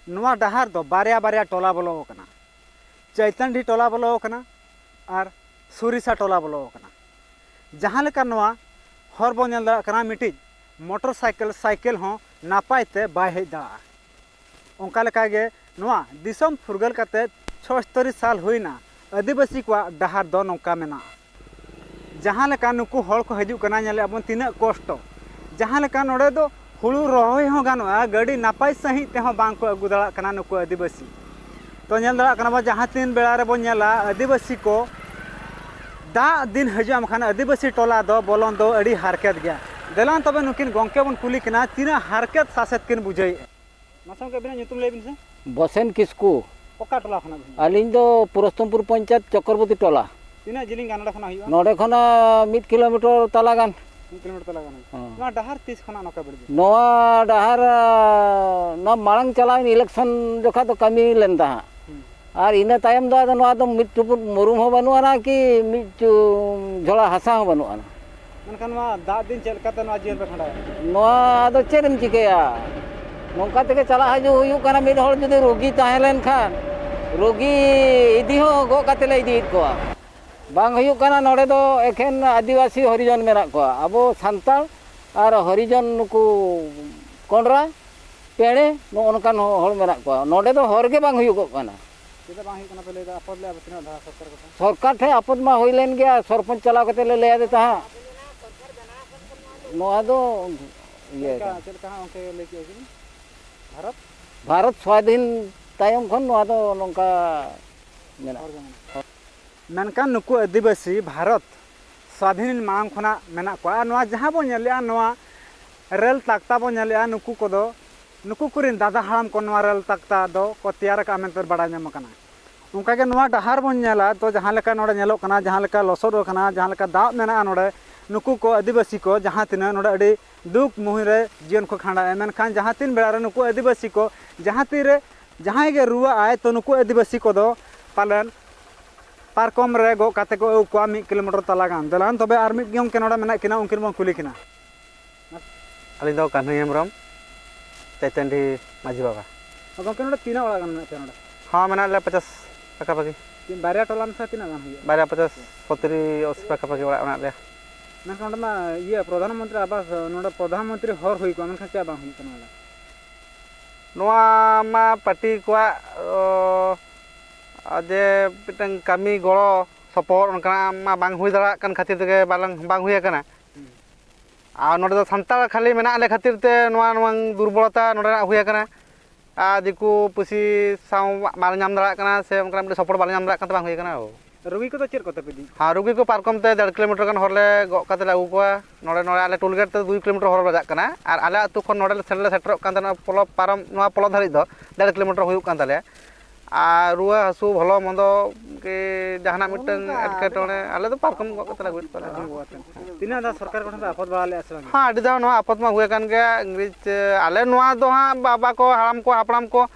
ᱱᱚᱣᱟ ᱰᱟᱦᱟᱨ ᱫᱚ ᱵᱟᱨᱭᱟ ᱵᱟᱨᱭᱟ ᱴᱚᱞᱟ ᱵᱚᱞᱚ ᱟᱠᱟᱱᱟ᱾ ᱪᱳᱭᱛᱚᱱᱰᱤ ᱴᱚᱞᱟ ᱵᱚᱞᱚ ᱟᱠᱟᱱᱟ ᱟᱨ ᱥᱩᱨᱤᱥᱟ ᱴᱚᱞᱟ ᱵᱚᱞᱚ ᱟᱠᱟᱱᱟ᱾ ᱡᱟᱦᱟᱸ ᱞᱮᱠᱟ ᱱᱚᱣᱟ ᱦᱚᱨ ᱵᱚᱱ ᱧᱮᱞ ᱫᱟᱲᱮᱭᱟᱜ ᱠᱟᱱᱟ, ᱢᱤᱫᱴᱤᱡ ᱢᱚᱴᱚᱨ ᱥᱟᱭᱠᱮᱞ, ᱥᱟᱭᱠᱮᱞ ᱦᱚᱸ ᱱᱟᱯᱟᱭ ᱛᱮ ᱵᱟᱭ ᱦᱮᱡ ᱫᱟᱲᱮᱭᱟᱜᱼᱟ᱾ ᱚᱱᱠᱟ ᱞᱮᱠᱟᱜᱮ ᱱᱚᱣᱟ ᱫᱤᱥᱚᱢ ᱯᱷᱩᱨᱜᱟᱹᱞ ᱠᱟᱛᱮ ᱪᱷᱚᱥᱛᱚᱨᱤ ᱥᱟᱞ ᱦᱩᱭᱱᱟ, ᱟᱹᱫᱤᱵᱟᱹᱥᱤ ᱠᱚᱣᱟᱜ ᱰᱟᱦᱟᱨ ᱫᱚ ᱱᱚᱝᱠᱟ ᱢᱮᱱᱟᱜᱼᱟ᱾ ᱡᱟᱦᱟᱸ ᱞᱮᱠᱟ ᱱᱩᱠᱩ ᱦᱚᱲ ᱠᱚ ᱦᱤᱡᱩᱜ ᱠᱟᱱᱟ, ᱧᱮᱞᱮᱫ ᱵᱚᱱ ᱛᱤᱱᱟᱹᱜ ᱠᱚᱥᱴᱚ᱾ ᱡᱟᱦᱟᱸ ᱞᱮᱠᱟ ᱱᱚᱰᱮ ᱫᱚ ᱦᱩᱲᱩ ᱨᱚᱦᱚᱭ ᱦᱚᱸ ᱜᱟᱱᱚᱜᱼᱟ, ᱜᱟᱹᱰᱤ ᱱᱟᱯᱟᱭ ᱥᱟᱺᱦᱤᱡ ᱛᱮᱦᱚᱸ ᱵᱟᱝ ᱠᱚ ᱟᱹᱜᱩ ᱫᱟᱲᱮᱭᱟᱜ ᱠᱟᱱᱟ ᱱᱩᱠᱩ ᱟᱹᱫᱤᱵᱟᱹᱥᱤ᱾ ᱛᱚ ᱧᱮᱞ ᱫᱟᱲᱮᱭᱟᱜ ᱠᱟᱱᱟ ᱵᱚᱱ, ᱡᱟᱦᱟᱸ ᱛᱤᱱ ᱵᱮᱲᱟ ᱨᱮᱵᱚᱱ ᱧᱮᱞᱟ ᱟᱹᱫᱤᱵᱟᱹᱥᱤ ᱠᱚ ᱫᱟᱜ ᱫᱤᱱ ᱦᱤᱡᱩᱜᱼᱟ, ᱢᱮᱱᱠᱷᱟᱱ ᱟᱹᱫᱤᱵᱟᱹᱥᱤ ᱴᱚᱞᱟ ᱫᱚ ᱵᱚᱞᱚᱱ ᱫᱚ ᱟᱹᱰᱤ ᱦᱟᱨᱠᱮᱛ ᱜᱮᱭᱟ᱾ ᱫᱮᱞᱟᱱ ᱛᱚᱵᱮ ᱱᱩᱠᱤᱱ ᱜᱚᱢᱠᱮ ᱵᱚᱱ ᱠᱩᱞᱤ ᱠᱤᱱᱟ, ᱛᱤᱱᱟᱹᱜ ᱦᱟᱨᱠᱮᱛ ᱥᱟᱥᱮᱛ ᱠᱤᱱ ᱵᱩᱡᱷᱟᱹᱣᱮᱫᱼᱟ᱾ ᱢᱟᱥᱮ ᱜᱚᱢᱠᱮ, ᱟᱹᱵᱤᱱᱟᱜ ᱧᱩᱛᱩᱢ ᱞᱟᱹᱭ ᱵᱤᱱ ᱥᱮ? ᱵᱚᱥᱮᱱ ᱠᱤᱥᱠᱩ᱾ ᱚᱠᱟ ᱴᱚᱞᱟ ᱠᱷᱚᱱᱟᱜ ᱵᱤᱱ ᱦᱤᱡᱩᱜᱼᱟ? ᱟᱹᱞᱤᱧ ᱫᱚ ᱯᱩᱨᱩᱥᱳᱛᱛᱚᱢᱯᱩᱨ ᱯᱚᱧᱪᱟᱭᱮᱛ, ᱪᱚᱠᱨᱚᱵᱚᱨᱛᱤ ᱴᱚᱞᱟ᱾ ᱛᱤᱱᱟᱹᱜ ᱡᱤᱞᱤᱧ ᱜᱟᱱ ᱱᱚᱰᱮ ᱠᱷᱚᱱᱟᱜ ᱦᱩᱭᱩᱜᱼᱟ? ᱱᱚᱰᱮ ᱠᱷᱚᱱᱟᱜ ᱢᱤᱫ ᱠᱤᱞᱳᱢᱤᱴᱟᱨ ᱛᱟᱞᱟ ᱜᱟᱱ᱾ ᱢᱤᱫ ᱠᱤᱞᱳᱢᱤᱴᱟᱨ ᱛᱟᱞᱟ ᱜᱟᱱ ᱦᱩᱭᱩᱜᱼᱟ᱾ ᱦᱚᱸ᱾ ᱱᱚᱣᱟ ᱰᱟᱦᱟᱨ ᱛᱤᱥ ᱠᱷᱚᱱᱟᱜ ᱱᱚᱝᱠᱟ ᱵᱟᱹᱲᱤᱡ? ᱱᱚᱣᱟ ᱰᱟᱦᱟᱨ, ᱱᱚᱣᱟ ᱢᱟᱲᱟᱝ ᱪᱟᱞᱟᱣᱮᱱ ᱤᱞᱮᱠᱥᱚᱱ ᱡᱚᱠᱷᱟ ᱫᱚ ᱠᱟᱹᱢᱤ ᱞᱮᱱ ᱛᱟᱦᱮᱸᱫ᱾ ᱦᱩᱸ᱾ ᱟᱨ ᱤᱱᱟᱹ ᱛᱟᱭᱚᱢ ᱫᱚ ᱟᱫᱚ ᱱᱚᱣᱟ ᱫᱚ ᱢᱤᱫ ᱪᱩᱯᱩᱫ ᱢᱩᱨᱩᱢ ᱦᱚᱸ ᱵᱟᱹᱱᱩᱜ ᱟᱱᱟ, ᱠᱤ ᱢᱤᱫ ᱪᱩ-, ᱡᱷᱚᱲᱟ ᱦᱟᱥᱟ ᱦᱚᱸ ᱵᱟᱹᱱᱩᱜ ᱟᱱᱟ᱾ ᱢᱮᱱᱠᱷᱟᱱ ᱱᱚᱣᱟ ᱫᱟᱜ ᱫᱤᱱ ᱪᱮᱫ ᱞᱮᱠᱟᱛᱮ ᱱᱚᱣᱟ ᱡᱤᱭᱚᱱ ᱯᱮ ᱠᱷᱟᱸᱰᱟᱣᱟ? ᱱᱚᱣᱟ ᱫᱚ ᱪᱮᱫ ᱮᱢ ᱪᱤᱠᱟᱹᱭᱟ? ᱱᱚᱝᱠᱟ ᱛᱮᱜᱮ ᱪᱟᱞᱟᱜ ᱦᱤᱡᱩᱜ ᱦᱩᱭᱩᱜ ᱠᱟᱱᱟ᱾ ᱢᱤᱫ ᱦᱚᱲ ᱡᱩᱫᱤ ᱨᱩᱜᱤ ᱛᱟᱦᱮᱸ ᱞᱮᱱ ᱠᱷᱟᱱ, ᱨᱩᱜᱤ ᱤᱫᱤ ᱦᱚᱸ ᱜᱚᱜ ᱠᱟᱛᱮ ᱞᱮ ᱤᱫᱤᱭᱮᱫ ᱠᱚᱣᱟ᱾ ᱵᱟᱝ ᱦᱩᱭᱩᱜ ᱠᱟᱱᱟ, ᱱᱚᱰᱮ ᱫᱚ ᱮᱠᱷᱮᱱ ᱟᱹᱫᱤᱵᱟᱹᱥᱤ ᱦᱚᱨᱤᱡᱚᱱ ᱢᱮᱱᱟᱜ ᱠᱚᱣᱟ᱾ ᱟᱵᱚ ᱥᱟᱱᱛᱟᱲ ᱟᱨ ᱦᱚᱨᱤᱡᱚᱱ, ᱱᱩᱠᱩ ᱠᱚᱸᱰᱨᱟ, ᱯᱮᱲᱮ, ᱱᱚᱜᱼᱚ ᱱᱚᱝᱠᱟᱱ ᱦᱚᱲ ᱢᱮᱱᱟᱜ ᱠᱚᱣᱟ᱾ ᱱᱚᱰᱮ ᱫᱚ ᱦᱚᱨ ᱜᱮ ᱵᱟᱝ ᱦᱩᱭᱩᱜᱚᱜ ᱠᱟᱱᱟ᱾ ᱪᱮᱫᱟᱜ ᱵᱟᱝ ᱦᱩᱭᱩᱜ ᱠᱟᱱᱟ ᱯᱮ ᱞᱟᱹᱭ ᱮᱫᱟ? ᱟᱯᱚᱫ ᱞᱮᱫᱼᱟ ᱯᱮ ᱛᱤᱱᱟᱹᱜ ᱫᱷᱟᱣ ᱥᱚᱨᱠᱟᱨ ᱠᱚ ᱴᱷᱮᱱ? ᱥᱚᱨᱠᱟᱨ ᱴᱷᱮᱱ ᱟᱯᱚᱫ ᱢᱟ ᱦᱩᱭ ᱞᱮᱱ ᱜᱮᱭᱟ, ᱥᱚᱨᱯᱚᱧᱪ ᱪᱟᱞᱟᱣ ᱠᱟᱛᱮ ᱞᱮ ᱞᱟᱹᱭ ᱟᱫᱮ ᱛᱟᱦᱮᱸᱫ᱾ ᱱᱚᱣᱟ ᱫᱚ ᱤᱭᱟᱹ ᱪᱮᱫ ᱞᱮᱠᱟ, ᱪᱮᱫ ᱞᱮᱠᱟ ᱦᱟᱸᱜ ᱚᱱᱠᱟ ᱞᱟᱹᱭ ᱠᱮᱫᱼᱟ ᱵᱤᱱ? ᱵᱷᱟᱨᱚᱛ? ᱵᱷᱟᱨᱚᱛ ᱥᱣᱟᱫᱷᱤᱱ ᱛᱟᱭᱚᱢ ᱠᱷᱚᱱ ᱱᱚᱣᱟ ᱫᱚ ᱱᱚᱝᱠᱟ ᱢᱮᱱᱟᱜᱼᱟ᱾ ᱦᱚᱲ ᱡᱚᱝ ᱢᱮᱱᱟᱜᱼᱟ᱾ ᱢᱮᱱᱠᱷᱟᱱ ᱱᱩᱠᱩ ᱟᱹᱫᱤᱵᱟᱹᱥᱤ ᱵᱷᱟᱨᱚᱛ ᱥᱣᱟᱫᱷᱤᱱ ᱢᱟᱲᱟᱝ ᱠᱷᱚᱱᱟᱜ ᱢᱮᱱᱟᱜ ᱠᱚᱣᱟ᱾ ᱟᱨ ᱱᱚᱣᱟ ᱡᱟᱦᱟᱸ ᱵᱚᱱ ᱧᱮᱞᱮᱜᱼᱟ, ᱱᱚᱣᱟ ᱨᱮᱞ ᱛᱟᱠᱛᱟ ᱵᱚᱱ ᱧᱮᱞᱮᱜᱼᱟ, ᱱᱩᱠᱩ ᱠᱚᱫᱚ, ᱱᱩᱠᱩ ᱠᱚᱨᱮᱱ ᱫᱟᱫᱟ ᱦᱟᱲᱟᱢ ᱠᱚ ᱱᱚᱣᱟ ᱨᱮᱞ ᱛᱟᱠᱛᱟ ᱫᱚ ᱠᱚ ᱛᱮᱭᱟᱨ ᱟᱠᱟᱫᱼᱟ ᱢᱮᱱᱛᱮ ᱵᱟᱲᱟᱭ ᱧᱟᱢ ᱟᱠᱟᱱᱟ᱾ ᱚᱱᱠᱟᱜᱮ ᱱᱚᱣᱟ ᱰᱟᱦᱟᱨ ᱵᱚᱱ ᱧᱮᱞᱟ ᱛᱚ, ᱡᱟᱦᱟᱸ ᱞᱮᱠᱟ ᱱᱚᱰᱮ ᱧᱮᱞᱚᱜ ᱠᱟᱱᱟ, ᱡᱟᱦᱟᱸ ᱞᱮᱠᱟ ᱞᱚᱥᱚᱫ ᱟᱠᱟᱱᱟ, ᱡᱟᱦᱟᱸ ᱞᱮᱠᱟ ᱫᱟᱜ ᱢᱮᱱᱟᱜᱼᱟ ᱱᱚᱰᱮ, ᱱᱩᱠᱩ ᱠᱚ ᱟᱹᱫᱤᱵᱟᱹᱥᱤ ᱠᱚ ᱡᱟᱦᱟᱸ ᱛᱤᱱᱟᱹᱜ ᱱᱚᱰᱮ ᱟᱹᱰᱤ ᱫᱩᱠ ᱢᱩᱦᱤᱱ ᱨᱮ ᱡᱤᱭᱚᱱ ᱠᱚ ᱠᱷᱟᱸᱰᱟᱣᱮᱫᱼᱟ, ᱢᱮᱱᱠᱷᱟᱱ ᱡᱟᱦᱟᱸ ᱛᱤᱱ ᱵᱮᱲᱟ ᱨᱮ ᱱᱩᱠᱩ ᱟᱹᱫᱤᱵᱟᱹᱥᱤ ᱠᱚ ᱡᱟᱦᱟᱸ ᱛᱤᱱ ᱨᱮ ᱡᱟᱦᱟᱸᱭ ᱜᱮ ᱨᱩᱣᱟᱹᱜ ᱟᱭ ᱛᱚ, ᱱᱩᱠᱩ ᱟᱹᱫᱤᱵᱟᱹᱥᱤ ᱠᱚᱫᱚ ᱯᱟᱞᱮᱱ ᱯᱟᱨᱠᱚᱢ ᱨᱮ ᱜᱚᱜ ᱠᱟᱛᱮ ᱠᱚ ᱟᱹᱜᱩ ᱠᱚᱣᱟ ᱢᱤᱫ ᱠᱤᱞᱳᱢᱤᱴᱟᱨ ᱛᱟᱞᱟ ᱜᱟᱱ᱾ ᱫᱮᱞᱟᱱ ᱛᱚᱵᱮ ᱟᱨ ᱢᱤᱫ ᱜᱚᱢᱠᱮ ᱱᱚᱰᱮ ᱢᱮᱱᱟᱜ ᱠᱤᱱᱟ, ᱩᱱᱠᱤᱱ ᱵᱚᱱ ᱠᱩᱞᱤ ᱠᱤᱱᱟ᱾ ᱟᱹᱞᱤᱧ ᱫᱚ ᱠᱟᱹᱱᱦᱩ ᱦᱮᱢᱵᱨᱚᱢ, ᱪᱟᱹᱭᱛᱟᱹᱱᱰᱤ ᱢᱟᱹᱡᱷᱤ ᱵᱟᱵᱟ᱾ ᱜᱚᱢᱠᱮ, ᱱᱚᱰᱮ ᱛᱤᱱᱟᱹᱜ ᱚᱲᱟᱜ ᱜᱟᱱ ᱢᱮᱱᱟᱜ ᱯᱮᱭᱟ ᱱᱚᱰᱮ? ᱦᱚᱸ, ᱢᱮᱱᱟᱜ ᱞᱮᱭᱟ ᱯᱚᱪᱟᱥ ᱯᱟᱠᱟᱯᱟᱠᱤ᱾ ᱛᱤᱱ, ᱵᱟᱨᱭᱟ ᱴᱚᱞᱟ ᱢᱮᱥᱟ ᱛᱤᱱᱟᱹᱜ ᱜᱟᱱ ᱦᱩᱭᱩᱜᱼᱟ? ᱵᱟᱨᱭᱟ ᱯᱚᱪᱟᱥ, ᱥᱚᱛᱛᱚᱨᱤ, ᱟᱥᱤ ᱯᱟᱠᱟᱯᱟᱠᱤ ᱚᱲᱟᱜ ᱢᱮᱱᱟᱜ ᱞᱮᱭᱟ᱾ ᱢᱮᱱᱠᱷᱟᱱ ᱱᱚᱰᱮ ᱢᱟ ᱤᱭᱟᱹ ᱯᱨᱚᱫᱷᱟᱱ ᱢᱚᱱᱛᱨᱤ ᱟᱵᱟᱥ, ᱱᱚᱰᱮ ᱯᱨᱚᱫᱷᱟᱱ ᱢᱚᱱᱛᱨᱤ ᱦᱚᱨ ᱦᱩᱭ ᱠᱚᱜᱼᱟ, ᱢᱮᱱᱠᱷᱟᱱ ᱪᱮᱫᱟᱜ ᱵᱟᱝ ᱦᱩᱭᱩᱜ ᱠᱟᱱᱟ ᱱᱚᱰᱮ? ᱱᱚᱣᱟ ᱢᱟ ᱯᱟᱹᱴᱤ ᱠᱚᱣᱟᱜ, ᱚ, ᱡᱮ ᱢᱤᱫᱴᱟᱝ ᱠᱟᱹᱢᱤ ᱜᱚᱲᱚ ᱥᱚᱯᱚᱦᱚᱫ ᱚᱱᱠᱟᱱᱟᱜ ᱢᱟ ᱵᱟᱝ ᱦᱩᱭ ᱫᱟᱲᱮᱭᱟᱜ ᱠᱟᱱ ᱠᱷᱟᱹᱛᱤᱨ ᱛᱮᱜᱮ ᱵᱟᱞᱟᱝ, ᱵᱟᱝ ᱦᱩᱭ ᱟᱠᱟᱱᱟ᱾ ᱦᱩᱸ᱾ ᱟᱨ ᱱᱚᱰᱮ ᱫᱚ ᱥᱟᱱᱛᱟᱲ ᱠᱷᱟᱹᱞᱤ ᱢᱮᱱᱟᱜ ᱞᱮ ᱠᱷᱟᱹᱛᱤᱨ ᱛᱮ ᱱᱚᱣᱟ, ᱱᱚᱣᱟ ᱫᱩᱨᱵᱚᱞᱚᱛᱟ ᱱᱚᱰᱮᱱᱟᱜ ᱦᱩᱭ ᱟᱠᱟᱱᱟ᱾ ᱟᱨ ᱫᱤᱠᱩ ᱯᱩᱥᱤ ᱥᱟᱶ ᱵᱟᱞᱮ ᱧᱟᱢ ᱫᱟᱲᱮᱭᱟᱜ ᱠᱟᱱᱟ ᱥᱮ ᱚᱱᱠᱟᱱᱟᱜ ᱢᱤᱫᱴᱮᱱ ᱥᱚᱯᱚᱨᱴ ᱵᱟᱞᱮ ᱧᱟᱢ ᱫᱟᱲᱮᱭᱟᱜ ᱠᱟᱱ ᱛᱮ ᱵᱟᱝ ᱦᱩᱭ ᱟᱠᱟᱱᱟ᱾ ᱦᱳ᱾ ᱨᱩᱜᱤ ᱠᱚᱫᱚ ᱪᱮᱫ ᱠᱚᱛᱮ ᱯᱮ ᱤᱫᱤ? ᱦᱮᱸ, ᱨᱩᱜᱤ ᱠᱚ ᱯᱟᱨᱠᱚᱢ ᱛᱮ ᱰᱮᱲ ᱠᱤᱞᱳᱢᱤᱴᱟᱨ ᱜᱟᱱ ᱦᱚᱨ ᱞᱮ ᱜᱚᱜ ᱠᱟᱛᱮ ᱞᱮ ᱟᱹᱜᱩ ᱠᱚᱣᱟ᱾ ᱱᱚᱰᱮ, ᱱᱚᱰᱮ ᱟᱞᱮ ᱴᱳᱞ ᱜᱮᱴ ᱛᱮ ᱫᱩᱭ ᱠᱤᱞᱳᱢᱤᱴᱟᱨ ᱦᱚᱨ ᱵᱟᱡᱟᱜ ᱠᱟᱱᱟ ᱟᱨ ᱟᱞᱮ ᱟᱹᱛᱩ ᱠᱷᱚᱱ ᱱᱚᱰᱮ ᱞᱮ ᱥᱮᱱ, ᱞᱮ ᱥᱮᱴᱮᱨᱚᱜ ᱠᱟᱱ ᱛᱟᱦᱮᱱᱟ ᱯᱚᱞᱚᱵ ᱯᱟᱨᱚᱢ, ᱱᱚᱣᱟ ᱯᱚᱞᱚᱵ ᱫᱷᱟᱹᱨᱤᱡ ᱫᱚ ᱰᱮᱲ ᱠᱤᱞᱳᱢᱤᱴᱟᱨ ᱦᱩᱭᱩᱜ ᱠᱟᱱ ᱛᱟᱞᱮᱭᱟ᱾ ᱟᱨ ᱨᱩᱣᱟᱹ ᱦᱟᱹᱥᱩ, ᱵᱷᱚᱞᱚ ᱢᱚᱱᱫᱚ ᱠᱤ ᱡᱟᱦᱟᱱᱟᱜ ᱱᱚᱜᱼᱚ ᱢᱤᱫᱴᱟᱝ ᱱᱚᱝᱠᱟ ᱟᱹᱰᱤ ᱮᱴᱠᱮᱴᱚᱬᱮ, ᱟᱞᱮ ᱫᱚ ᱯᱟᱨᱠᱚᱢ ᱜᱚᱜ ᱠᱟᱛᱮ ᱞᱮ ᱟᱹᱜᱩᱭᱮᱫ ᱠᱚᱣᱟ᱾ ᱯᱟᱨᱠᱚᱢ ᱜᱚᱜ ᱠᱟᱛᱮ᱾ ᱛᱤᱱᱟᱹᱜ ᱫᱷᱟᱣ ᱥᱚᱨᱠᱟᱨ ᱠᱚᱴᱷᱮᱱ ᱯᱮ ᱟᱯᱚᱫ ᱵᱟᱲᱟ ᱞᱮᱫᱼᱟ ᱥᱮ ᱵᱟᱝ? ᱦᱮᱸ, ᱟᱹᱰᱤ ᱫᱷᱟᱣ ᱱᱚᱣᱟ ᱟᱯᱚᱫ ᱢᱟ ᱦᱩᱭ ᱟᱠᱟᱱ ᱜᱮᱭᱟ᱾ ᱤᱝᱨᱮᱡᱽ, ᱟᱞᱮ ᱱᱚᱣᱟ ᱫᱚ ᱦᱟᱸᱜ ᱵᱟᱵᱟ ᱠᱚ, ᱦᱟᱲᱟᱢ ᱠᱚ, ᱦᱟᱯᱲᱟᱢ ᱠᱚ,